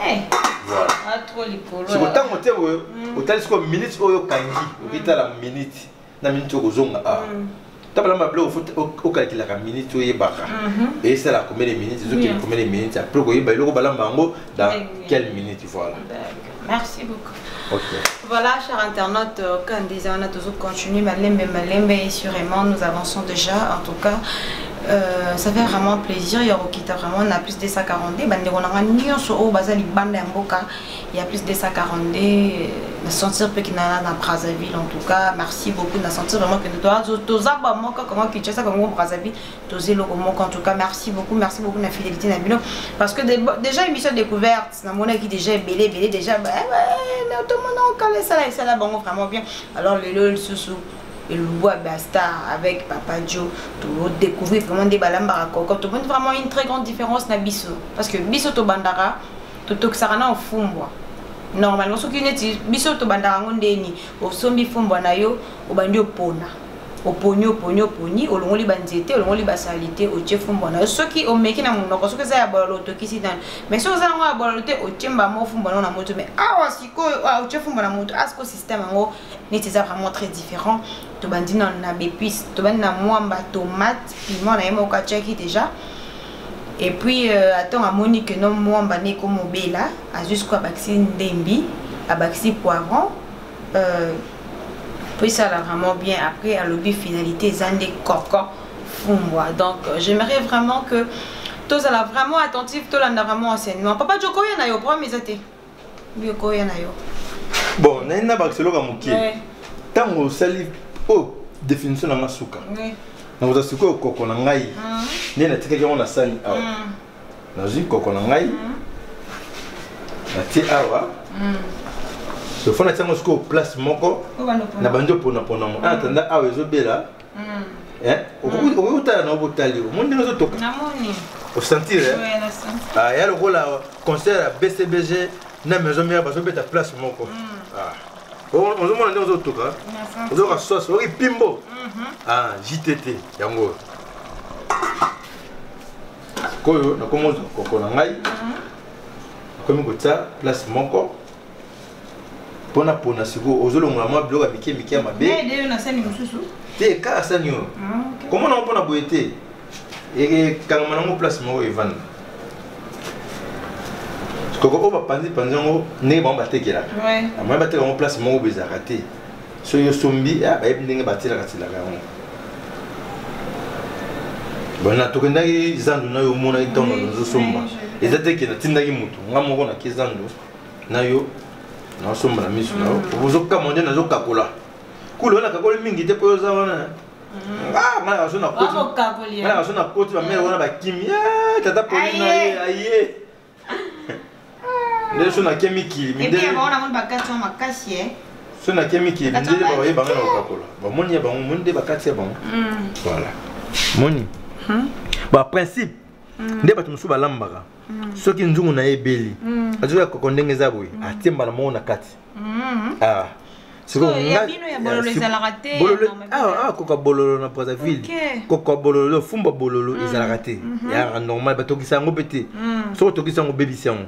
eh. siko ntango te boye mm. otali sikoyo minute oyo okangi okitala minute na minute okozonga awa mm. ntango balamba biloko fo okalkilaka minute oyebaka mhm. esala combien de minutes ezokende combien de minutes après koyeba eloko balamba yango dans quelle minute voilà Merci beaucoup. Okay. Voilà, chers internautes, euh, comme disait, on a toujours continué Malembe Malembe et sûrement nous avançons déjà. En tout cas, euh, ça fait vraiment plaisir. Yorokita, vraiment, on a plus de 142. Bande, on a nyonso oyo baza libanda ya mboka. Il y a plus de 242. Na sentir peu qu'il na na Brazzaville en tout cas. Merci beaucoup. Na sentir vraiment que nous toza ba moko comment Kinshasa comme Brazzaville toza eloko moko en tout cas. Merci beaucoup. Merci beaucoup na fidélité na bino parce que déjà émission découverte na monaki déjà ebele ebele déjà bah, mais tout le monde kala sala sala bango vraiment bien. Alors lelo lisusu Elubu ya Bastar avec Papa Joe. To découvrir vraiment nde balambaka koko. Tomoni vraiment une très grande différence na biso. Parce que biso tobandaka, totokisaka na ofumbwa. Normalement soki neti biso tobandaka yango ndeni, osombi fumbwa na yo, obandi opona. Oponi, oponi, oponi, olongoli banzete, olongoli basalite, otie fumbwa na yo. Soki omeki na monoko, soki eza ya bololo, otokisi nano. Mais soki oza yango ya bololo te, otie mbamo fumbwa na yo na moto. Mais awa sikoyo, ah, otie fumbwa na moto, ah, sikoyo système yango neti eza vraiment très différent. Tobandi nano na baépice, tobandi na mwamba, tomate, piment na ye moko atiaki déjà. Et puis attends, amoni que non, mwamba ne komobela, azwi sikoyo abakisi ndembi, abakisi poivron, puis ça l'a vraiment bien. Après alobi finalité eza nde koko fumbwa. Donc j'aimerais vraiment que tozala vraiment attentif, tolanda vraiment enseignement. Papa Joko oya na yo, problème eza te, Bioko oya na yo. Bon, naye na bakisa eloko ya moke. Ntango osali oyo définition na nga suka, nakozwa sikoyo koko na ngai nde natikaki yango na sani awa. Nazwi koko na ngai, natie awa. Sofo natia yango sikoyo place moko na bandi oponapona ngo. En attendant, awa ezobela. Okoki kotala na obotali, omoni ndenge ozotoka, osentir ya lokola concert ya BCBG na Maison Mère bazobeta place moko. Ozomona ndenge ozotoka, ozoka sauce, oyoki pimbo. JTT yango oyo. Sikoyo nakomi ozwa koko na ngai, nakomi kotia place moko mpona pona. Sikoyo ozolongola mwa biloko ya mike mike ya mabe te, kaka sani oyo komona ngo mpona boye te, ekangama nango place moko, evanda. Koko oyo bapanzi panzi yango ndenge bango batekelaka, amoye bateka yango place moko boye ezalaka te. Soki osombi, bayebi ndenge batielaka tilaka yango. Bona tokendaki zandu na yo, omonaki ntango nazosomba, eza te ke natindaki motu, nga moko nake zandu na yo, naosomba na miso na yo. Ozokama nde nazokakola kula oyo, nakakoli mingi te mpo yo oza wana. Nga nakaso na koti, bamere wana bakimi, tata poli na ye aye nde so nake mikili mindele, so nake mikili mindele bayebanga na kokakola, bamoni ya bango, moni nde bakati ya bango. Voilà, moni baprincipe nde bato mosusu balambaka. Soki nzungu na ye ebeli, azoya koko ndenge eza boye, atie mbala moko na kati. Koka bololo na Brazzaville, koka bololo, fumba bololo ezalaka te, yaka normal, batokisa yango mpe te. Soki otokisi yango, obebisi yango.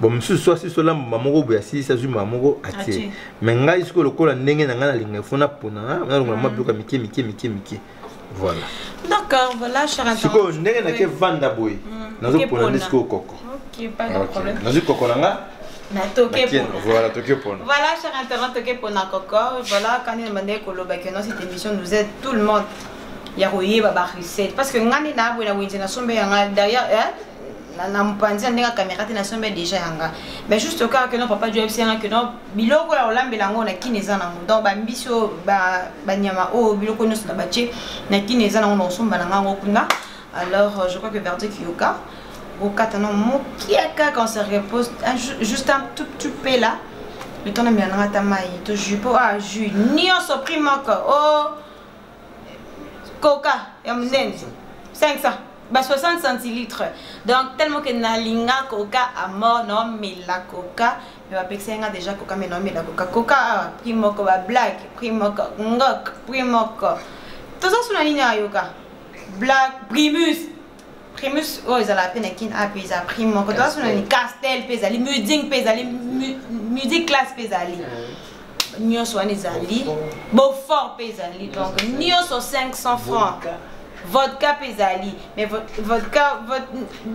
Bon, mosusu so asisi olamba moko boye, asilisi, azwi mbala moko atie. Mais ngai sikoyo, lokola ndenge na ngai nalinga, ifo napona, nalongola mwa biloko ya mike mike mike mike. Voilà. D'accord, voilà, cher. Sikoyo ndenge nake vanda boye, nazopona nde sikoyo koko. Nazwi koko na nga. Voilà, toke pona. Voilà, cher internaute, toke pona koko. Voilà, quand il m'a dit que non, cette émission nous aide tout le monde. Ya koyeba ba recette, parce que ngani na boye na wenze nasombe yanga derrière na mopanzi na ndenge caméra te, nasombe déjà yanga. Mais juste kaka que non, papa Dieu ayebisi yanga que non, biloko ya kolambela yango na kini eza nango. Donc bambisi oyo, banyama oyo, biloko nyonso na batie na kini eza nango, na kosomba na ngango kuna. Alors je crois que verdict yoka okata no mokie kaka, on se repose juste un tout petit peu là, le temps namela nanga ata mai to jus, po ah, jus nyonso prix moko. O coca ya monene 500 ba 60 centilitres. Donc tellement que nalinga coca à mort, naomela coca, mais bapekisa nga déjà coca, mais naomela coca. Coca awa prix moko, ba Black prix moko, ngok prix moko. Toza suna nini ayoka Black, Primus, Primus oyo ezalaka mpe na kine a mpe eza prix moko. Toza suna nini, Castel mpe ezali, Muding mpe ezali, Muding Classe mpe ezali, nyonso wana ezali, Beaufort mpe ezali. Donc nyonso 500 francs. Vodka mpe ezali, mais vodka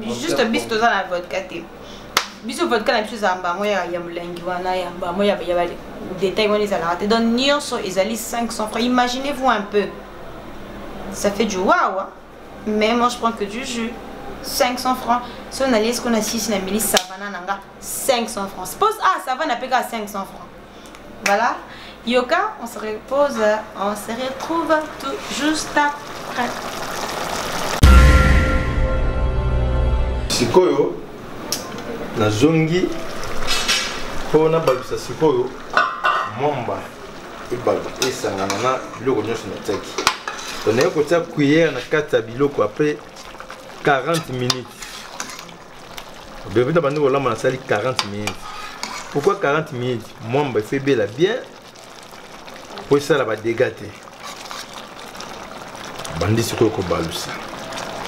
juste biso toza na vodka te. Biso vodka na biso ezala mbango ya molangi wana, ya mbango ya détail wana ezalaka te. Donc nyonso ezali 500 francs. Imaginez-vous un peu, ça fait du waouh, hein? Mais moi je prends que du jus. 500 francs. So nalie ce qu'on a 6 na mili Savana nanga 500 francs. Pose, ah, Savana peka 500 francs. Voilà, yoka, on se repose, on se retrouve tout juste après. Sikoyo nazongi mpo nabalisa sikoyo mwamba. Ebaluka esangana na biloko nyonso natiaki. Donc naye kotia cuillère na kati ya biloko après 40 minutes. Bebe na bandi kolamba nasali 40 minutes. Pourquoi 40 minutes? Mwamba efo ebela bien po esala ba dégâts te. Bandi sikoyo kobalusa.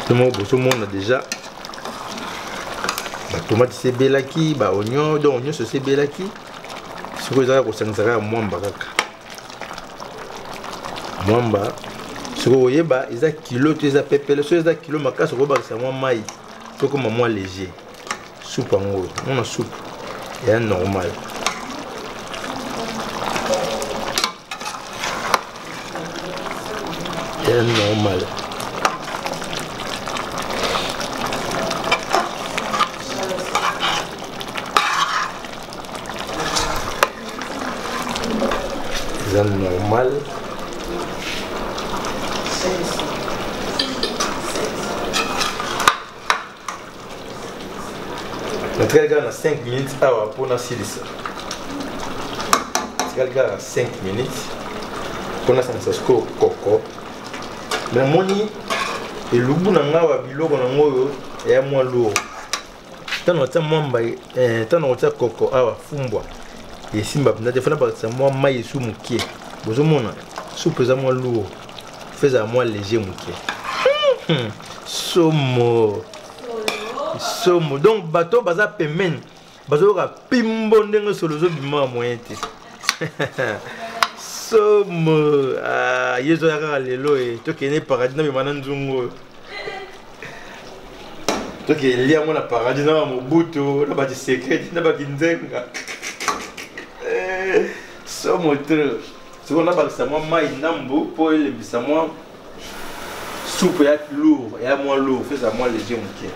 Te moko bozomona déjà ba tomate esebelaki, ba oignon, donc nyonso esebelaki. Sikoyo ezalaka kosangisa kaka mwamba kaka. Mwamba sikoyo oyeba eza kilo to eza pepele. Soki eza kilo makasi okobakisa mwa mai tokoma mwa léger. Soupe yango mona soupe ya normal. Ya normal. Eza normal. Natikali kaka na 5 minutes awa mpo nasilisa. Natikali kaka na 5 minutes mpo nasangisa sikoyo koko. Namoni elubu na ngai wa biloko nango oyo eya mwa lourd. Ntango natia mwamba, ntango nakotia koko awa fumbwa esimba mpenza te, fana bakisa mwa mai esu moke. Bozomona supu eza mwa lourd, fo ezala mwa léger moke. Somo somo. Donc bato baza pembeni bazoyoka pimbo ndenge solo ezobima moyen te. Somo. Ah, ye ezoya kaka lelo e tokende paradis na bima na nzungu oyo. Tokende lia yango na paradis na ba Mobutu na ba Tshisekedi na ba Kinzenga. Somo trop. Sikoyo nabakisa mwa mai ndambu mpo elembisa mwa soupe ya lourd, ya mwa lourd, feza mwa léger moke.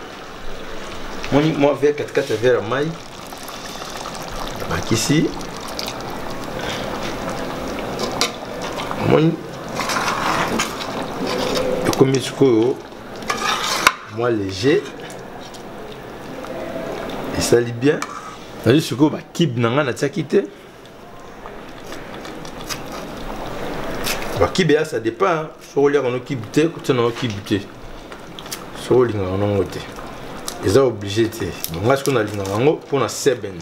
Moni mwa verre katikati ya verre ya mai bakisi. Moni ekomi sikoyo mwa léger, esali bien. Nazwi sikoyo ba cube na ngai natiaki te. Ba cube ya ça dépend, hein. Soki oliaka no cube te, kotia na yo cube te. Soki olingaka nango te, eza obligé te. Bon, ngai sikoyo nalingaka yango mpona 7.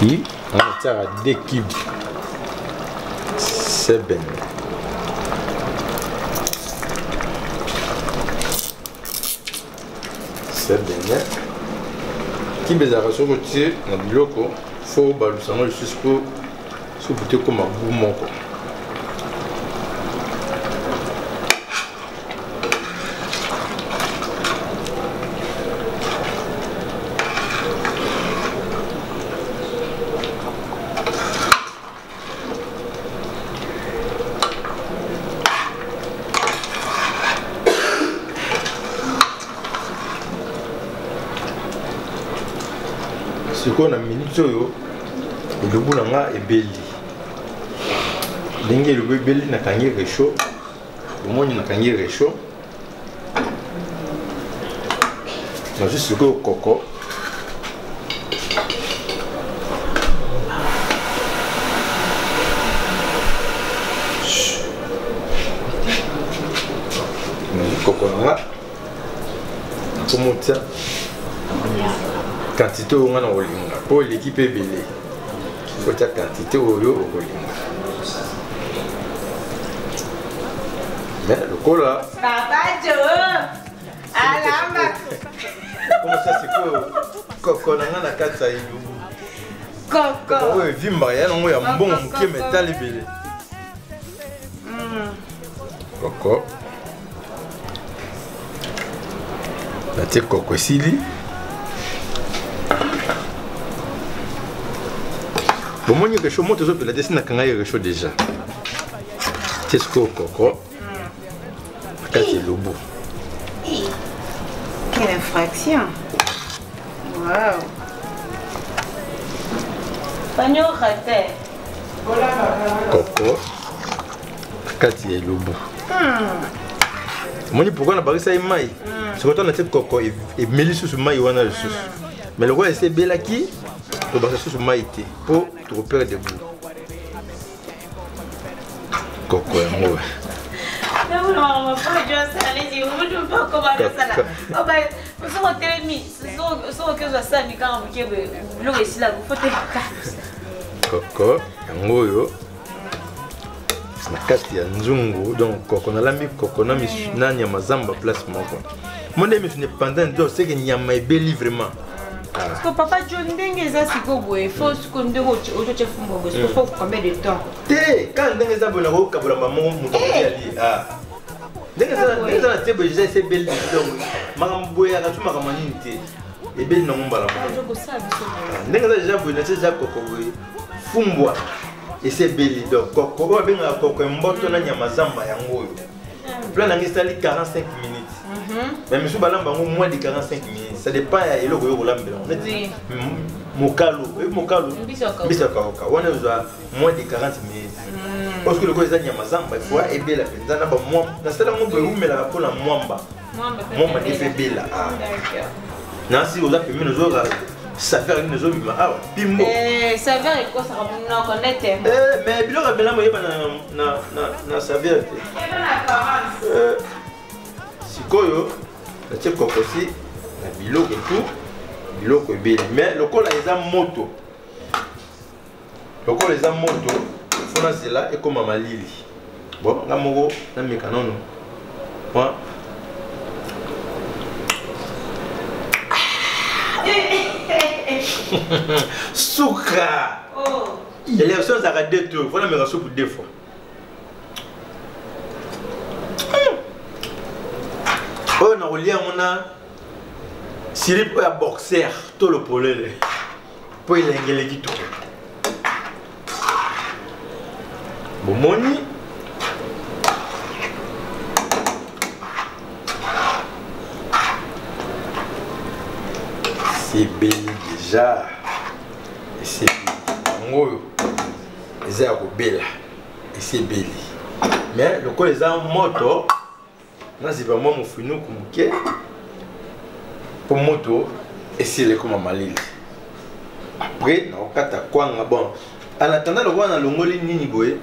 Ki, natiaka 2 cubes. 7. Sebene. Kibe ezalaka soki otie na biloko, fo obalusa yango lisusu po supu te ekoma goût moko. Sikoyo na minute oyo elubu na nga ebeli. Ndenge elubu ebeli, nakangi réchaud. Bomoni nakangi réchaud. Nazwi sikoyo koko. Nazwi koko na nga. Nakomotia quantité oyo nga na kolinga po eleki mpe ebele. Kotia quantité oyo okolinga. Mais lokola Papa Joe alamba komisa sikoyo koko na nga na kati ya elubu. Koko oyo evimbaka ya nango ya mbongo moke, mais etali ebele. Koko natie koko esili. Bomoni réchaud moto ezopela te, si nakanga ye réchaud déjà. Tie sikoyo koko na kati ya elubu. Quelle infraction! Wow! Panyo raté. Koko na kati ya elubu. Omoni pourquoi nabakisa ye mai? Sikoyo ntango natie koko emeli lisusu mai wana lisusu, mais lokola esi ebelaki, tobakisa lisusu mai te mpo tokoperdre goût. Koko yango Soki otelemi, soki okezwa sani kaka moke boye, biloko esilaka, fo teleka. Koko yango oyo na kati ya nzungu. Donc koko nalambi koko na na nyama zamba place moko. Mo nde misuni epanzani, donc seke nyama ebeli vraiment. Parce que papa John, ndenge eza sikoyo boye, fo sikoyo ndenge ozotya fumbwa boye, sikoyo fo combien de temps? Te, kaka ndenge eza boye, nakokabola mamongo moto akoki ali. Ndenge eza na te boye, eza esi ebeli. Donc makambo boye yaka tu makambo nini te, ebeli nango mbala moko. Ndenge eza deja boye, natie deja koko boye, fumbwa esi ebeli. Donc koko oyo babengaka koko emboto na nyama zamba yango oyo, plan nango esali 45 minutes, mais misusu balamba yango moins de 45 minutes. Ça dépend ya eloko oyo kolambela yango. Neti mokalo, oyebi mokalo, mbisi ya kauka wana, ezwa moins de 40 minutes. Parce que lokola eza nyama zamba, il faut ebela mpenza na bamwa. Nasala yango boye, ewumelaka mpona mwamba mwamba nde ebela. Nasi oza pembeni, ozoyoka saveur nini ezobima awa, pimbo. Saveur ekosaka monoko nete. Mais biloko ya belamu eyeba na saveur te. Sikoyo natie kokosi na biloko tu, biloko ebeli, mais lokola eza moto, lokola eza moto, fo nazela ekóma malili. Bon, nga moko nameka nano mwa. Suka élection ezalaka deux tours, fo nameka supu deux fois. Oyo nakolia yango na silipe oyo ya boxer to lopolele mpo elengele kitoko. Bomoni sebeli deja, esebeli yango oyo eza ya kobela, esebeli. Mais lokola eza moto, naziba mwa mofinuku moke mpo moto esila ekoma malili. Après nakokata kwanga. Bon, en attendant, lokola nalongoli nini boye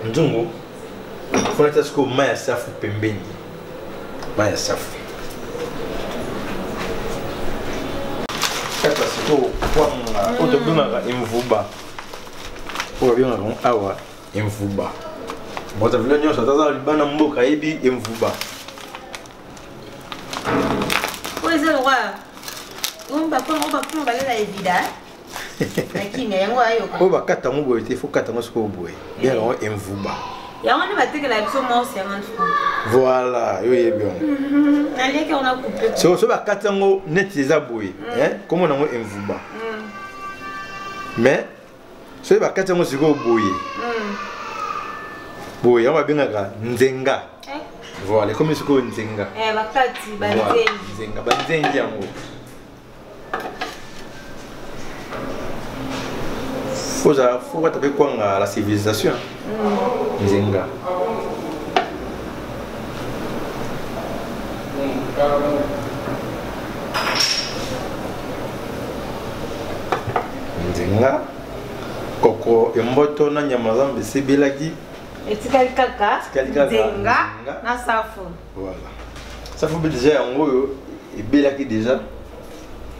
nzungu, fona tia sikoyo mai ya safu pembeni, mai ya safu. Kata sikoyo kwanga oyo tobengaka emvuba, oyo babengaka yango awa emvuba. Brazzaville nyonso ata aza libanda mboka ayebi emvuba. Oyo eza lokwa oyo bakoma balela evida na kimia yango ayoka. Oyo bakata yango boye te, fo kata yango sikoyo boye, bengaka yango emvuba. Yango nde batekela biso mort 50 francs. Voilà, yo oyebi yango. Naliaki yango na coupe. So bakati yango neti eza boye, kombo nango emvuba. Mais soki bakati yango sikoyo boye boye, yango babengaka nzenga. Voilà, ekomi sikoyo nzenga. Bakati. Banzengi, nzenga, banzengi yango. Kozala fo kata mpe kwanga la civilisation. Nzenga nzenga, koko emboto na nyama zamba esebelaki. Etikali kaka nzenga na safu. Voilà, safu mpe déjà yango oyo ebelaki déjà.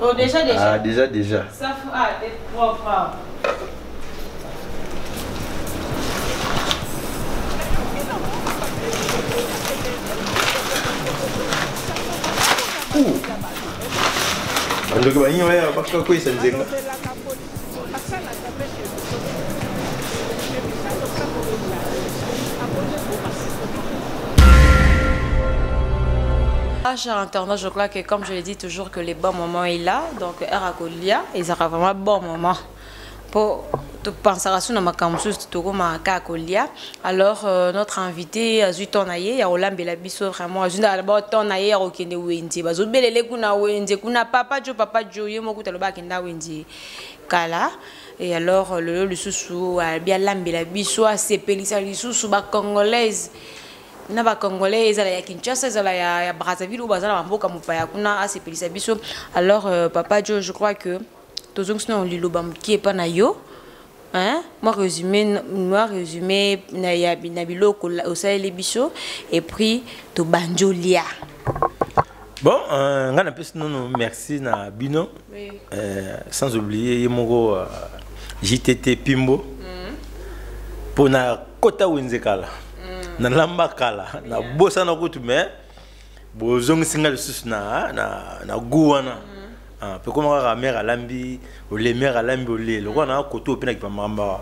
Oh, déjà, déjà. Ah, déjà, déjà. Safu, ah, t'es propre. Bandoki baningi baya bakakweyisa nzenga. Ah, cher internaute, je crois que comme je l'ai dit toujours que les bons moments est là. Donc, Erakolia, ils aura vraiment bon moment. Pour topensaka so na makambo mosusu, tokomaka kaka kolia. Alors notre invité azwi temps na ye ya kolambela biso. Vraiment azwi d'abord temps na ye ya kokende wenze. Bazobelele kuna wenze kuna, papa Jo, papa Jo. Ye moko taloba akenda wenze kala. Et alors lelo lisusu abi alambela biso, asepelisa lisusu bacongolaise. Na bacongolais, ezala ya Kinshasa, ezala ya Brazzaville oyo baza na bamboka mopaya kuna, asepelisa biso. Alors papa Joe, je crois que tozongisi na liloba moke epa na yo, hein? Moi résumé na, ya, na biloko osaleli biso et puis tobandi olia. Bon, nga napesi nono merci na bino. Oui. Sans oublier ye moko JTT Pimbo mpo na kota wenze kala, nalamba kala, nabosana kutu, mais bozongisi nga lisusu na gu wana. Ah, mpe koma kaka mare alambi ole, mare alambi ole, lokola na koto mpe nakipa makambo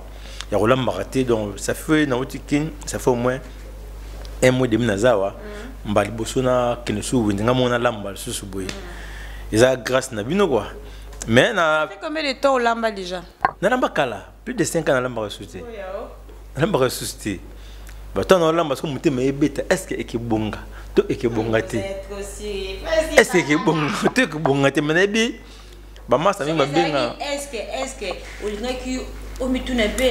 ya kolambaka te. Donc ça fait, nauti Kin, ça fait au moins un mois et demi naza awa. Mbala liboso nakende su wenze, nga moko nalamba lisusu boye, eza grâce na bino quoi, mais na Ça fait combien de temps olamba déjà? Nalamba kala, plus de 5 ans. Nalambaka susu te, nalambaka susu te. Bato na olamba soki motema ebeta, est ce que ekebonga to ekebonga te? Est ce que ekebonga to ekebonga te? Mais nayebi bamasa mingi babenga. Est-ce que olingaki omituna mpe,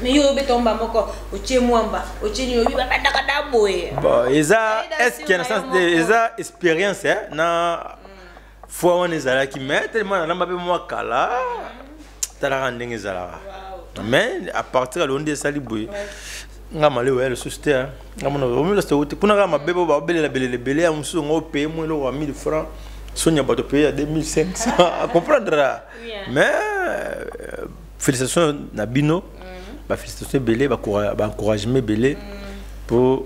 mais yo obeta omba moko, otie mwamba, otie nini, obi babandaka da boye? Bon, eza Aida est ce que na nsima sens yo de moko. Eza expérience, eh, na fois wana ezalaki, mais tellement nalamba mpe mwa kala, talaka ndenge ezalaka. Mais à partir ya lelo nde esali boye, nga malewa ya lisusu te, nga mona omilasa te kuna kaka mabe po babelela belela ebele ya mosusu, ngo opaye mo eloko ya 1000 francs, soni ya bato paye ya 2500, comprendre. Mais félicitations na bino, bafélicitation ebele, baencouragement ebele po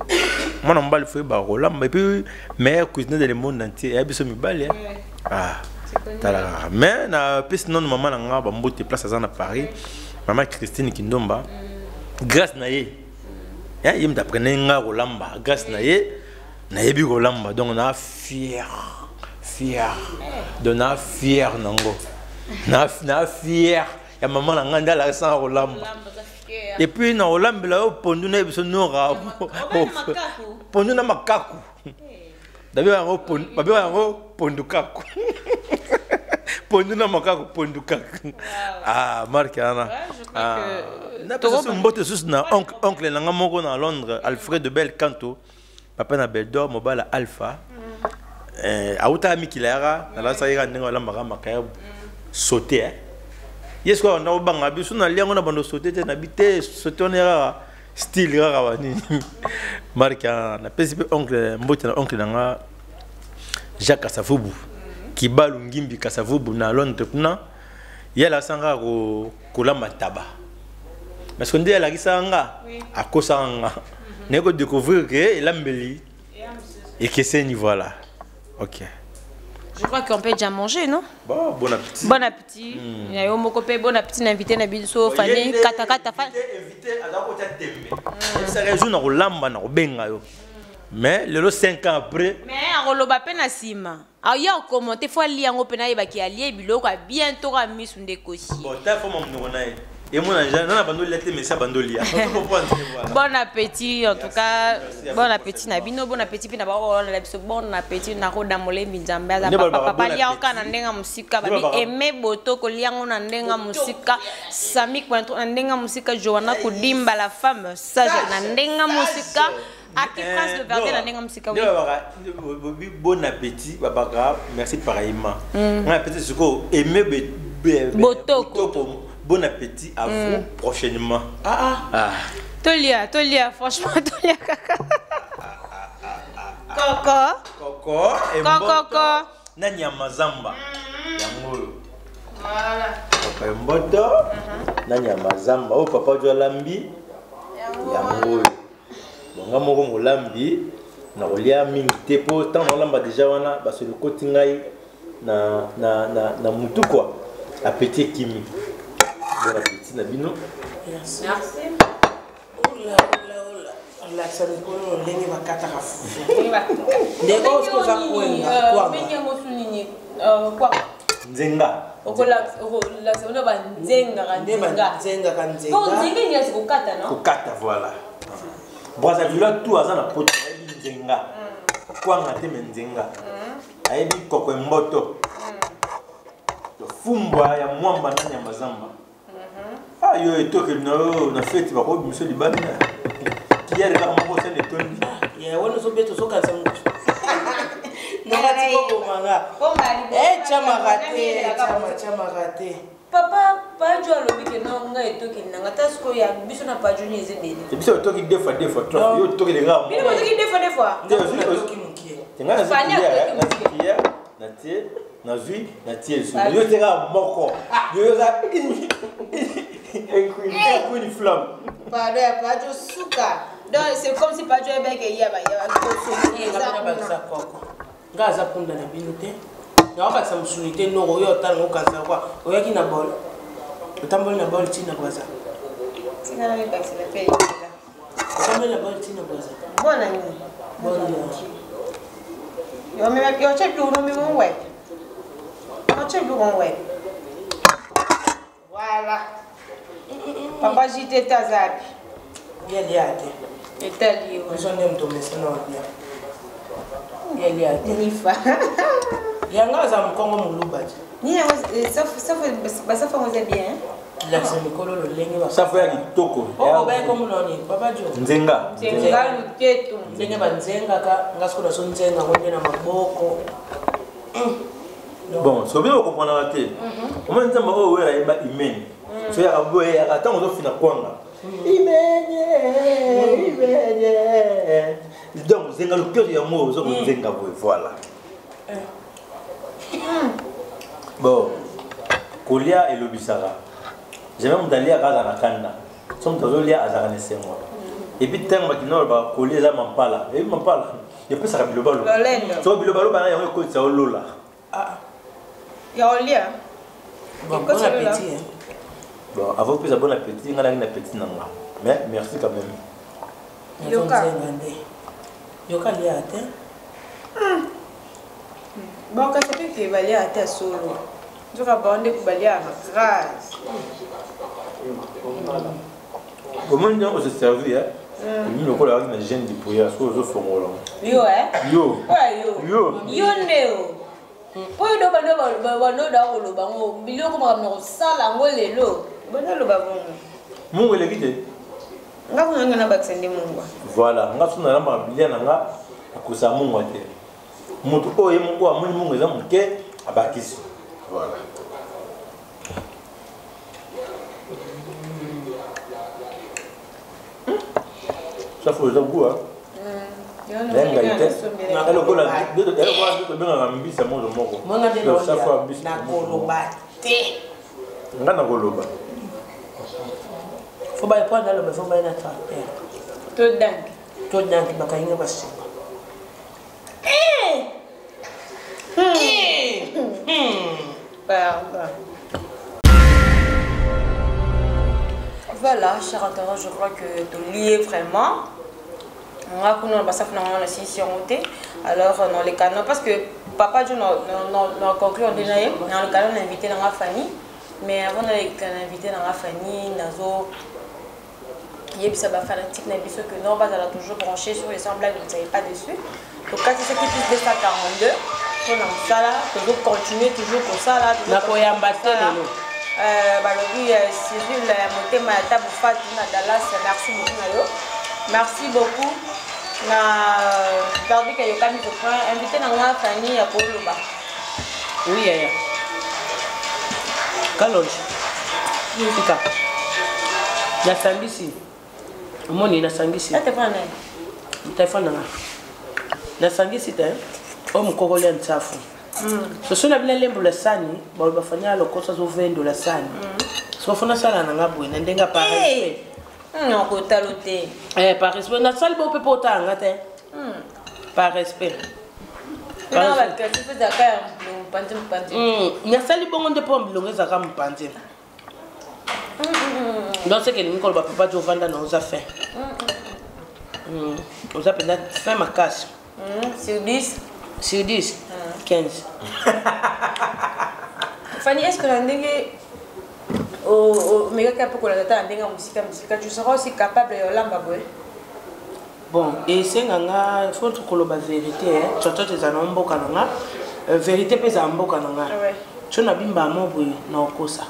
mwana mobali fo yebaka kolamba. Et puis meilleur cuisinier de le monde entier eya biso mibali. Ah, tala kaka. Mais napesi nano mama na nga bambote place aza na Paris, mama Christine Kindomba. Grâce na ye, ye moto apprendre nga kolamba. Grâce na ye nayebi kolamba, donc na fier, fier, donc na fier nango, na fier ya mama na nga nde alakisanga kolamba. Et puis na kolambela yo pondu, nayebi biso nora pondu na makaku, babengaka yango pondu kaku, pondu na makaku, pondu kaku. Ah, marke wana napesa mbote susu na oncle na nga moko na Londres, Alfred de Bel Canto, papa na Beldor, mobala Alpha. Autaka mikila yaka, nalasaki kaka ndenge balambaka makayabu sauté. Ye sikoyo banda kobanga biso na liango na bando sauté te, nabi te sauté wana kaka style kaka banini marke wana. Napesi mpe oncle mbote na oncle na nga Jacques Kasavubu, Kibalu Ngimbi Kasavubu na Londres kuna. Ye alakisanga kaka kolamba taba, parce que nde alakisaka nga, akosaka nga, naye kodécouvrir ke elambeli ekeseni. Voilà, ok. Je crois qu'on peut déjà manger, non? Bon, bon appétit. Bon appétit. Ya yo moko pe bon appétit na invité na biso Fani kata kata fa. Invité aza kotia tembe. Esaka jour na kolamba na kobenga yo. Mais lelo 5 ans après. Mais akoloba pe na nsima. Aya okommente fo alia yango mpe nayebaki alie biloko ya bien to ka misu nde ekosi. Bon, ta fo monoko na ye. Emona nana bandolia te, mais sa bandolia. Bon appétit en tout cas, bon appétit na bino, bon appétit mpe na baola biso, bon appétit na Roda Molembi. Nzambe aza papa, papa lia oka na ndenge mosika, babi aime boto kolia yango na ndenge mosika, Sami Cointro na ndenge mosika, Joanna Kodimba la femme sage na ndenge mosika, Aki Prince de Verde na ndenge mosika. Oui, bon appétit babaka, merci pareillement. Nga appétit sikoyo aime botoko. Bon appétit à vous prochainement. Ah ah. Ah. Tolia, tolia, franchement, tolia kaka. Koko. Koko. Koko. Na nyama zamba. Yango oyo. Voilà. Koko mboto. Na nyama zamba. Oyo papa jo alambi. Yango oyo. Bonga moko molambi na kolia mingi te po ntango naolamba déjà wana basolo ekoti ngai na mutu quoi, appétit ekimi. Bon appétit na bino. Merci. Olakisa mikolo ndenge bakataka fufu, ndenge oyo soki oza kwenga kwanga. Nzenga. Okolakisa bino banzengaka. Nde banzengaka nzenga. Nzenga enyasi kokata, no? Kokata, voilà. Brazzaville tout aza na poto ayebi nzenga, kwanga te, me nzenga ayebi, koko mboto, fumbwa ya mwamba na nyama zamba. Ah, yo etokeli na yo na feti bakobimisa libanda. Cuillère kaka moko sani etondi. Ya wana ozobeta ozokanisa motu. Nakati kobomanga. Chamaka te, chamaka te. Papa Pajo alobi ke non ngai etokeli nanga ta sikoyo ya biso na Pajo ni eza ebele. Biso toki deux fois deux fois trois yo tokeli nga. Bino botoki deux fois deux fois. Nde ozoki mokie. Nga na cuillère, na cuillère, na tie, nazwi, na tie lisusu. Yo te kaka moko. Yo oza une flamme. Pardon ya Pajo suka. Donc c'est comme si Pajo ebeke yaba yaba. Nga aza punda na bino te. Naobakisa mosuni te noko oyo otala ngo kanisa kwa oyaki na bol. Otamboli na bol tina bwaza. Tika na mibakisela pe yela. Otamboli na bol tina bwaza. Bona nini? Bona. Yo me yo che du no mi mo we. Yo che du mo we. Voilà. Papa JT tazapi. Yelia te. Etali yo. Biso nde moto omesana olia. Yelia te. Nifa. Yanga aza mokongo moluba te. Ni yango safu basafu yango eza bien. Lakisa mikolo lolenge ba. Safu ya kitoko. Oko baye komo noni papa Jo. Nzenga. Nzenga luketu. Ndenge banzengaka nga sikoyo nazo nzenga ngo nde na maboko. Bon, soki bino bokomprenaka te. Omoni nzambe oyo oyo ayemba imene. So yaka boye yaka ntango ozofina kwanga. Imene, imene. Donc zenga luketu yango ozo konzenga boye voilà. Bon, kolia elobisaka. Jamais moto aliaka aza na kanda. So moto azolia azalaka na esengo. Et puis ntango bakina balobaka kolia eza mampala. Eyebi mampala epesaka bilobaloba. So bilobaloba na yango ekotisa olola. Ya olia. Bon, bon appétit. Hein. Bon, avant que bon appétit, nga na appétit na nga. Mais merci quand même. Yoka. Yoka lia te. Bon, kasi pe ke balia ata solo. Nzoka ba nde balia grâce. Comment on se servir hein? Mimi lokola azalaki na jeune de prière soki ozofongola yo eh? Yo. Oyo yo. Yo. Yo nde o. Po yo do bando bando da koloba ngo biloko makambo na kosala yango lelo. Bando oloba bongo. Mungu eleki te. Nga kuna nga na bakisa nde mungwa. Voilà, nga so nalambaka bilia na nga akosa mungwa te. Moto oyo ye moko amoni mungu eza moke abakisi. Voilà. Safu eza goût hein. Ngai te. Lokola tobengaka mbisa moto moko. Safu ya mbisa. Nakoloba te. Nga nakoloba. Faut ba po naloba faut ba na tracteur. To dank. To dank bakainga basinga. Pardon. Voilà, cher internaute, je crois que tu lié vraiment. On a connu on a six Alors, dans les canaux, parce que papa John a conclu en déjà, dans le canal, on a invité dans la famille. Mais avant d'aller inviter dans la famille, nazo yebisa ba fanatique na biso que non bazala toujours branché sur les sans blague, vous ne savez pas dessus. Donc 4 plus 242 pour na mosala, toujours continuer toujours comme ça là. Nakoyamba te lelo. Balobi Cyril Motema ya Tabu Fatu na Dallas, merci beaucoup na yo. Merci beaucoup na Verdict ya Yokami Copain, invité na nga Fanny ya Koloba. Oui yaya. Kalonji. Sika. Nasangisi. Omoni nasangisi. Telefone na ye. Telefone na nga. Nasangisi te. Oyo mokokoli ya ntsafu. Soso na bino lembola sani, baloba fanya lokoso azovendola sani. So fona sala na nga boye na ndenge par respect. Nakotalo te. Par respect nasali bo mpe po otala nga te. Par respect. Nasali bongo nde mpo bilongo ezalaka mopanzi. Donc c'est que elingi koloba papa ti ovanda na oza fin. Oza mpenza fin makasi. Sur 10. Sur 10. 15. Fanny, est-ce que la ndenge omekaki ape kolanda ta na ndenge ya mosika mosika, tu seras aussi capable ya olamba boye? Bon, esenga nga faut koloba vérité, hein. Tchoto eza na mboka na nga. Vérité pe eza mboka na nga. Tcho na bimba mo boye na okosa.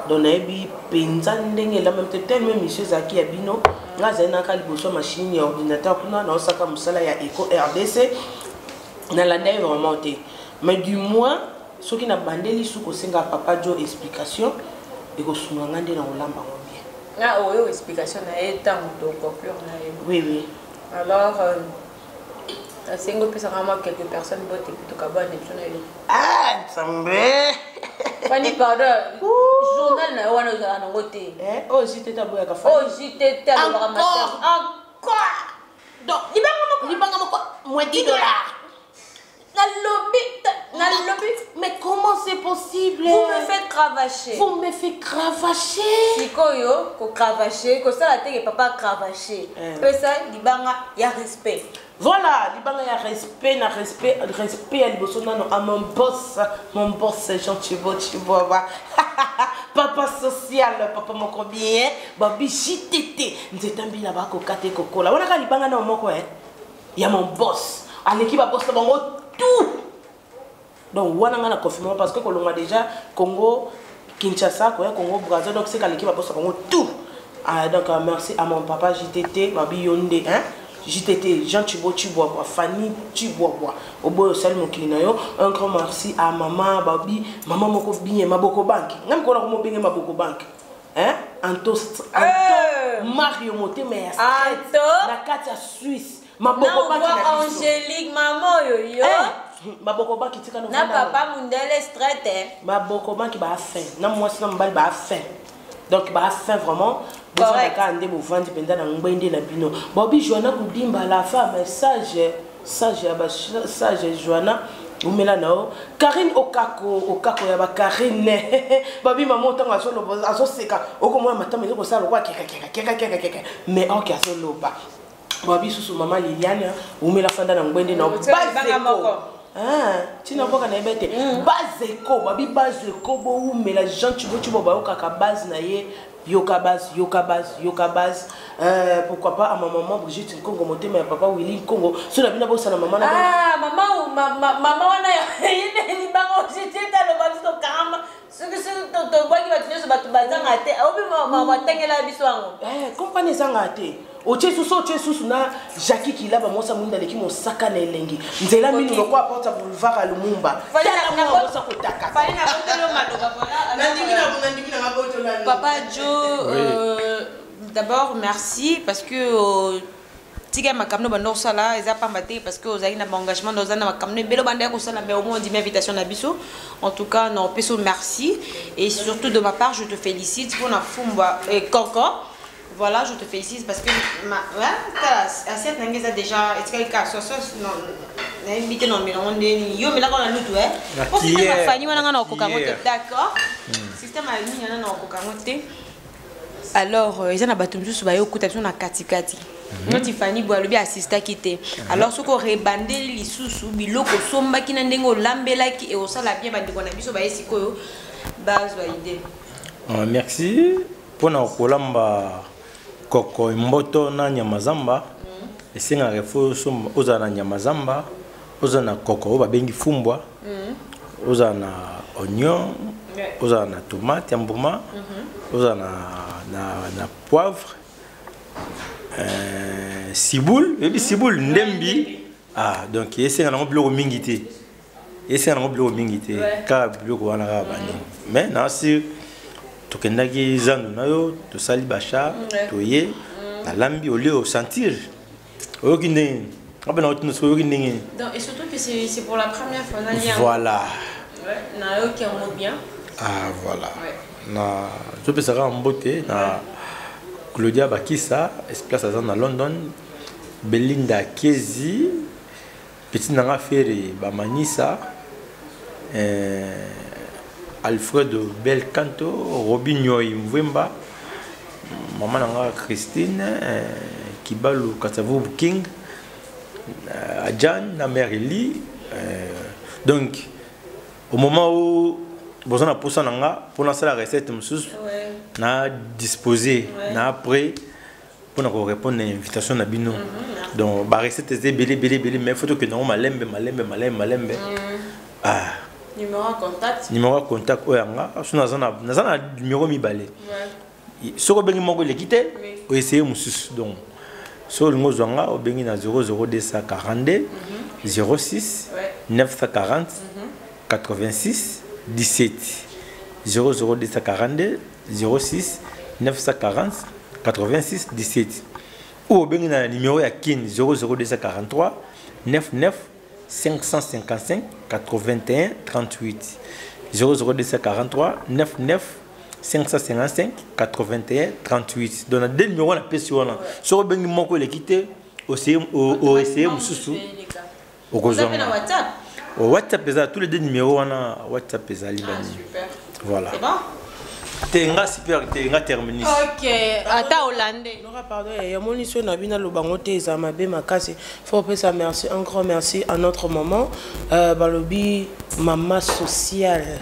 Donc nayebi mpenza ndenge elambami te, tellement émission ezalaki ya bino, nga azali naka liboso ya machine ya ordinateur kuna naosaka mosala ya Eco RDC, nalanda ye vraiment te. Mais du moins soki nabandeli su kosenga Papa Jo explication, ekosunga nga nde na kolamba yango bien. Ah, oyo explication na ye ntango toconclure na ye. Oui. Alors asengi opesaka mwa quelques personnes bote puis tokabwana biso na yo. Ah, Nzambe! Fani, pardon, journal na yo wana ozala nango te. Oyo JTT aboyaka. Oyo JTT alobaka matin encore. Donc libanga moko. Libanga moko moins 10 $. Nalobi, nalobi. Mais comment c'est possible? Vous me faites cravacher. Vous me faites cravacher. Sikoyo kocravacher, kosala teke papa cravacher. Pesa libanga ya respect. Voilà, libanga ya respect na respect, respect ya liboso nano à mon boss, mon boss Jean Chibo Chiboba, papa social, papa moko bien, babi JTT nzeta mbila bakoka te kokola wana kaka libanga na moko ya mon boss, aleki baboss na bango tout. Donc wana nga na confirmement, parce que kolongwa déjà Congo Kinshasa, koya Congo Brazza, donc c'est kaleki baboss na bango tout. Ah, donc merci à mon papa JTT, babi yonde, hein, JTT, Jean Chibo Chibwabwa, Fanny Chibwabwa, oboyo osali mokili na yo. Un grand merci à mama babi, mama moko bien, Maboko Bank. Nga mokolo komobenge Maboko Bank, hein, Anto, Anto Mario motema ya Anto. na kati ya Suisse, Maboko Bank na na biso. Angélique, mama oyo yo. Maboko Bank tika na papa mundele straight, eh. Maboko Bank baafin na mwasi na mobali, baafin, donc baafin vraiment. Bovandaka nde bovandi mpenza na ngbende na bino. Bobi Joana Kudimba, la femme sage, sage ya basage, Joana umela na yo. Karine Okako, Okako ya bakarine, babi mama ntango azoloba azoseka, okomona matama eza kosala lokwa kekakekakekakekeke, mais oke azoloba. Babi susu mama Liliane umela, fanda na ngbende na Bazeko. Ntina mboka na yeba te bazeko, babi bazeko boumela. Jean Chibo Chibo bayokaka base na ye, yoka base, yoka base, yoka base. Pourquoi pas à ma maman Brigitte Nkongo, motema ya papa Willy Nkongo, so na bino bosala mama na Ah, mama, mama wana libanga ojitete aloba biso karama, soki tobwaki bato nyonso, bato bazanga te, obi batangela biso yango. Kompani ezanga te, otie susu, otie susu na Jacki Kilaba, mwasa mwinda aleki mosaka na elengi nzela mino lokwa porte ya boulevard ya Lumumba. Tala kotaka. Papa Joe, d'abord merci parce que tika makambo banda osala eza pamba te, parce que ozalaki na baengagement, oza na makambo ebele obanda ya kosala, mais au moins ondimi invitation na biso. En tout cas na opesa merci et surtout de ma part je te félicite mpona fumbwa koko. Voilà, je te félicite parce que ma, ouais, tala assiette na ngai eza déjà etikali kaka soso nayebi te na omelango ndeni yo omelaka na lutu po système afani wana nga na okoka yango te. D'accord, système ya nini wana na okoka yango te. Alors eza na bato mosusu baye okuta biso na katikati noti Fani boye alobi asistaki te. Alors soki orebandeli lisusu biloko osombaki na ndenge olambelaki, ekosala bien. Bandeko na biso baye sikoyo bazwa idée. Merci. Mpona kolamba koko mboto na nyama zamba, esengaka fo ozala na nyama zamba, ozala na koko oyo babengi fumbwa, ozala na oignon, ozala na tomate ya mbuma, ozala na poivre, ciboule, oyebi ciboule, ndembi. Ah, donc esenga nango biloko mingi te, esenga nango biloko mingi te, kaka biloko wana kaka banini. Mais na sur tokendaki zandu na yo, tosali bacha, toye, nalambi, olie, osentir, oyoki ndenge abe na otina soki oyoki ndenge. Donc, et surtout que c'est pour la première fois nani. Voilà. Ouais, nayoki yango bien. Ah voilà, na topesaka mbote na Claudia Bakisa, place aza na London, Belinda Kezi, petit nanga Fere Bamanisa, Alfredo Belcanto, Robin Nyoi Mvwemba, mama nanga Christine, Kibalu Katsavubu King, Adjan na mère Eli. Donc au moment où boza na posa na nga mpo nasala recette mosusu, na disposé, na après mpona korépondre na invitation na bino. Donc barecette eza ebele ebele ebele, mais faut tokende yango malembe malembe malembe malembe. Ah. Numéro ya contact. Numéro ya contact oyo yanga so naza na naza na numéro mibale. Soki obengi moko eleki te, oessaye mosusu. Donc soki olingi ozwa nga, obengi na 00242 06 940 86 17, 00242 06 940 86 17, ou obengi na numéro ya Kin, 00243 99 555 81 38, 00243 99 555 81 38. Donc na deux numéro napesi wana, soki obengi moko eleki te, oessaye mosusu, okozwa. Oza mpe na WhatsApp? WhatsApp eza, tous les deux numéros wana WhatsApp ezali bani. Voilà. C'est bon. Te, nga super te, nga terminus. Ok, ata hollandais. Nora, pardon, yamoni so na bino aloba ngo te, eza mabe makasi. Faut opesa merci, un grand merci à notre maman, balobi mama sociale,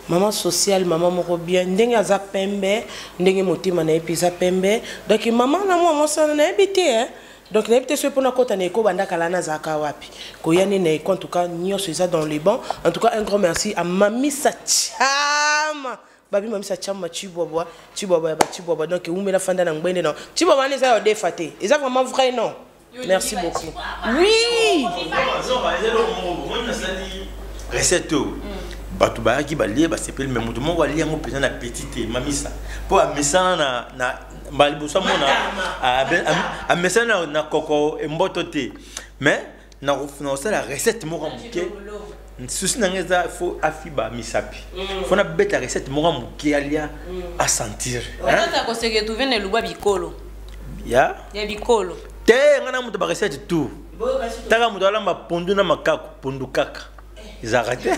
mama sociale, mama moko bien, ndenge aza pembe, ndenge motema na ye mpe eza pembe. Donc mama na mwa mosana nayebi te, eh? Donc nayebi te soki mpona kota na eko banda kala nazalaka wapi koya nde na eko. En tout cas nyonso eza dans les bons. En tout cas un grand merci à Mamisa Chama, babi Mamisa Chama Chibwabwa, Chibwabwa ya bachibwabwa. Donc ewumela, fanda na ngbende na Chibwabwa wana eza ya odefa te, eza vraiment vrai. Non, merci beaucoup, oui. Recette oyo bato bayaki balie, basepeli, me moto moko alie yango mpenza na petit te, Mamisa, mpo amesana na mbala liboso amona amesana na koko emboto te. Mais na kosala recette moko ya moke, susi na ngai eza fo afiba misapi, fo nabeta recette moko ya moke, alia, asentir. Otata kose retrouver na elubwa bikolo. Ya. Ya bikolo. Te, ngai na moto barecette tout, taka moto alamba pondu na makaku, pondu kaka ezalaka te.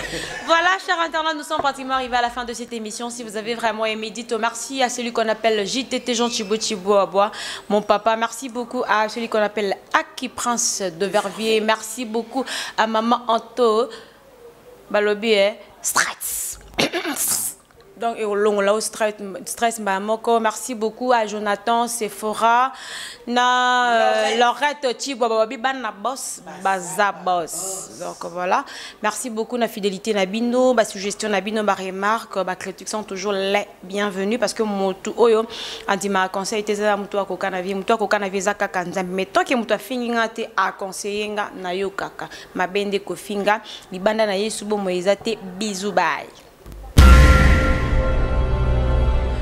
Voilà, chers internautes, nous sommes pratiquement arrivés à la fin de cette émission. Si vous avez vraiment aimé, dites merci à celui qu'on appelle JTT Jean Thibaut Thibaut Abois, mon papa. Merci beaucoup à celui qu'on appelle Aki Prince de Verviers. Merci beaucoup à maman Anto Balobi, eh? Stress. Donc, et au long là, stress, stress, moko. Merci beaucoup à Jonathan, Sephora, na Laurette Tibwa, Babi Bana Boss, Baza Boss. Donc voilà. Merci beaucoup na fidélité na bino, ba suggestion na bino, ba remarque, ba critique sont toujours les bienvenus parce que motu oyo andima conseil te za mutu akoka na vie, mutu akoka na vie za kaka Nzambe. Mais tant que mutu afingi nga te, a conseiller nga na yo kaka. Mabende kofinga, libanda na Yesu bo moeza te. Bisous, bye.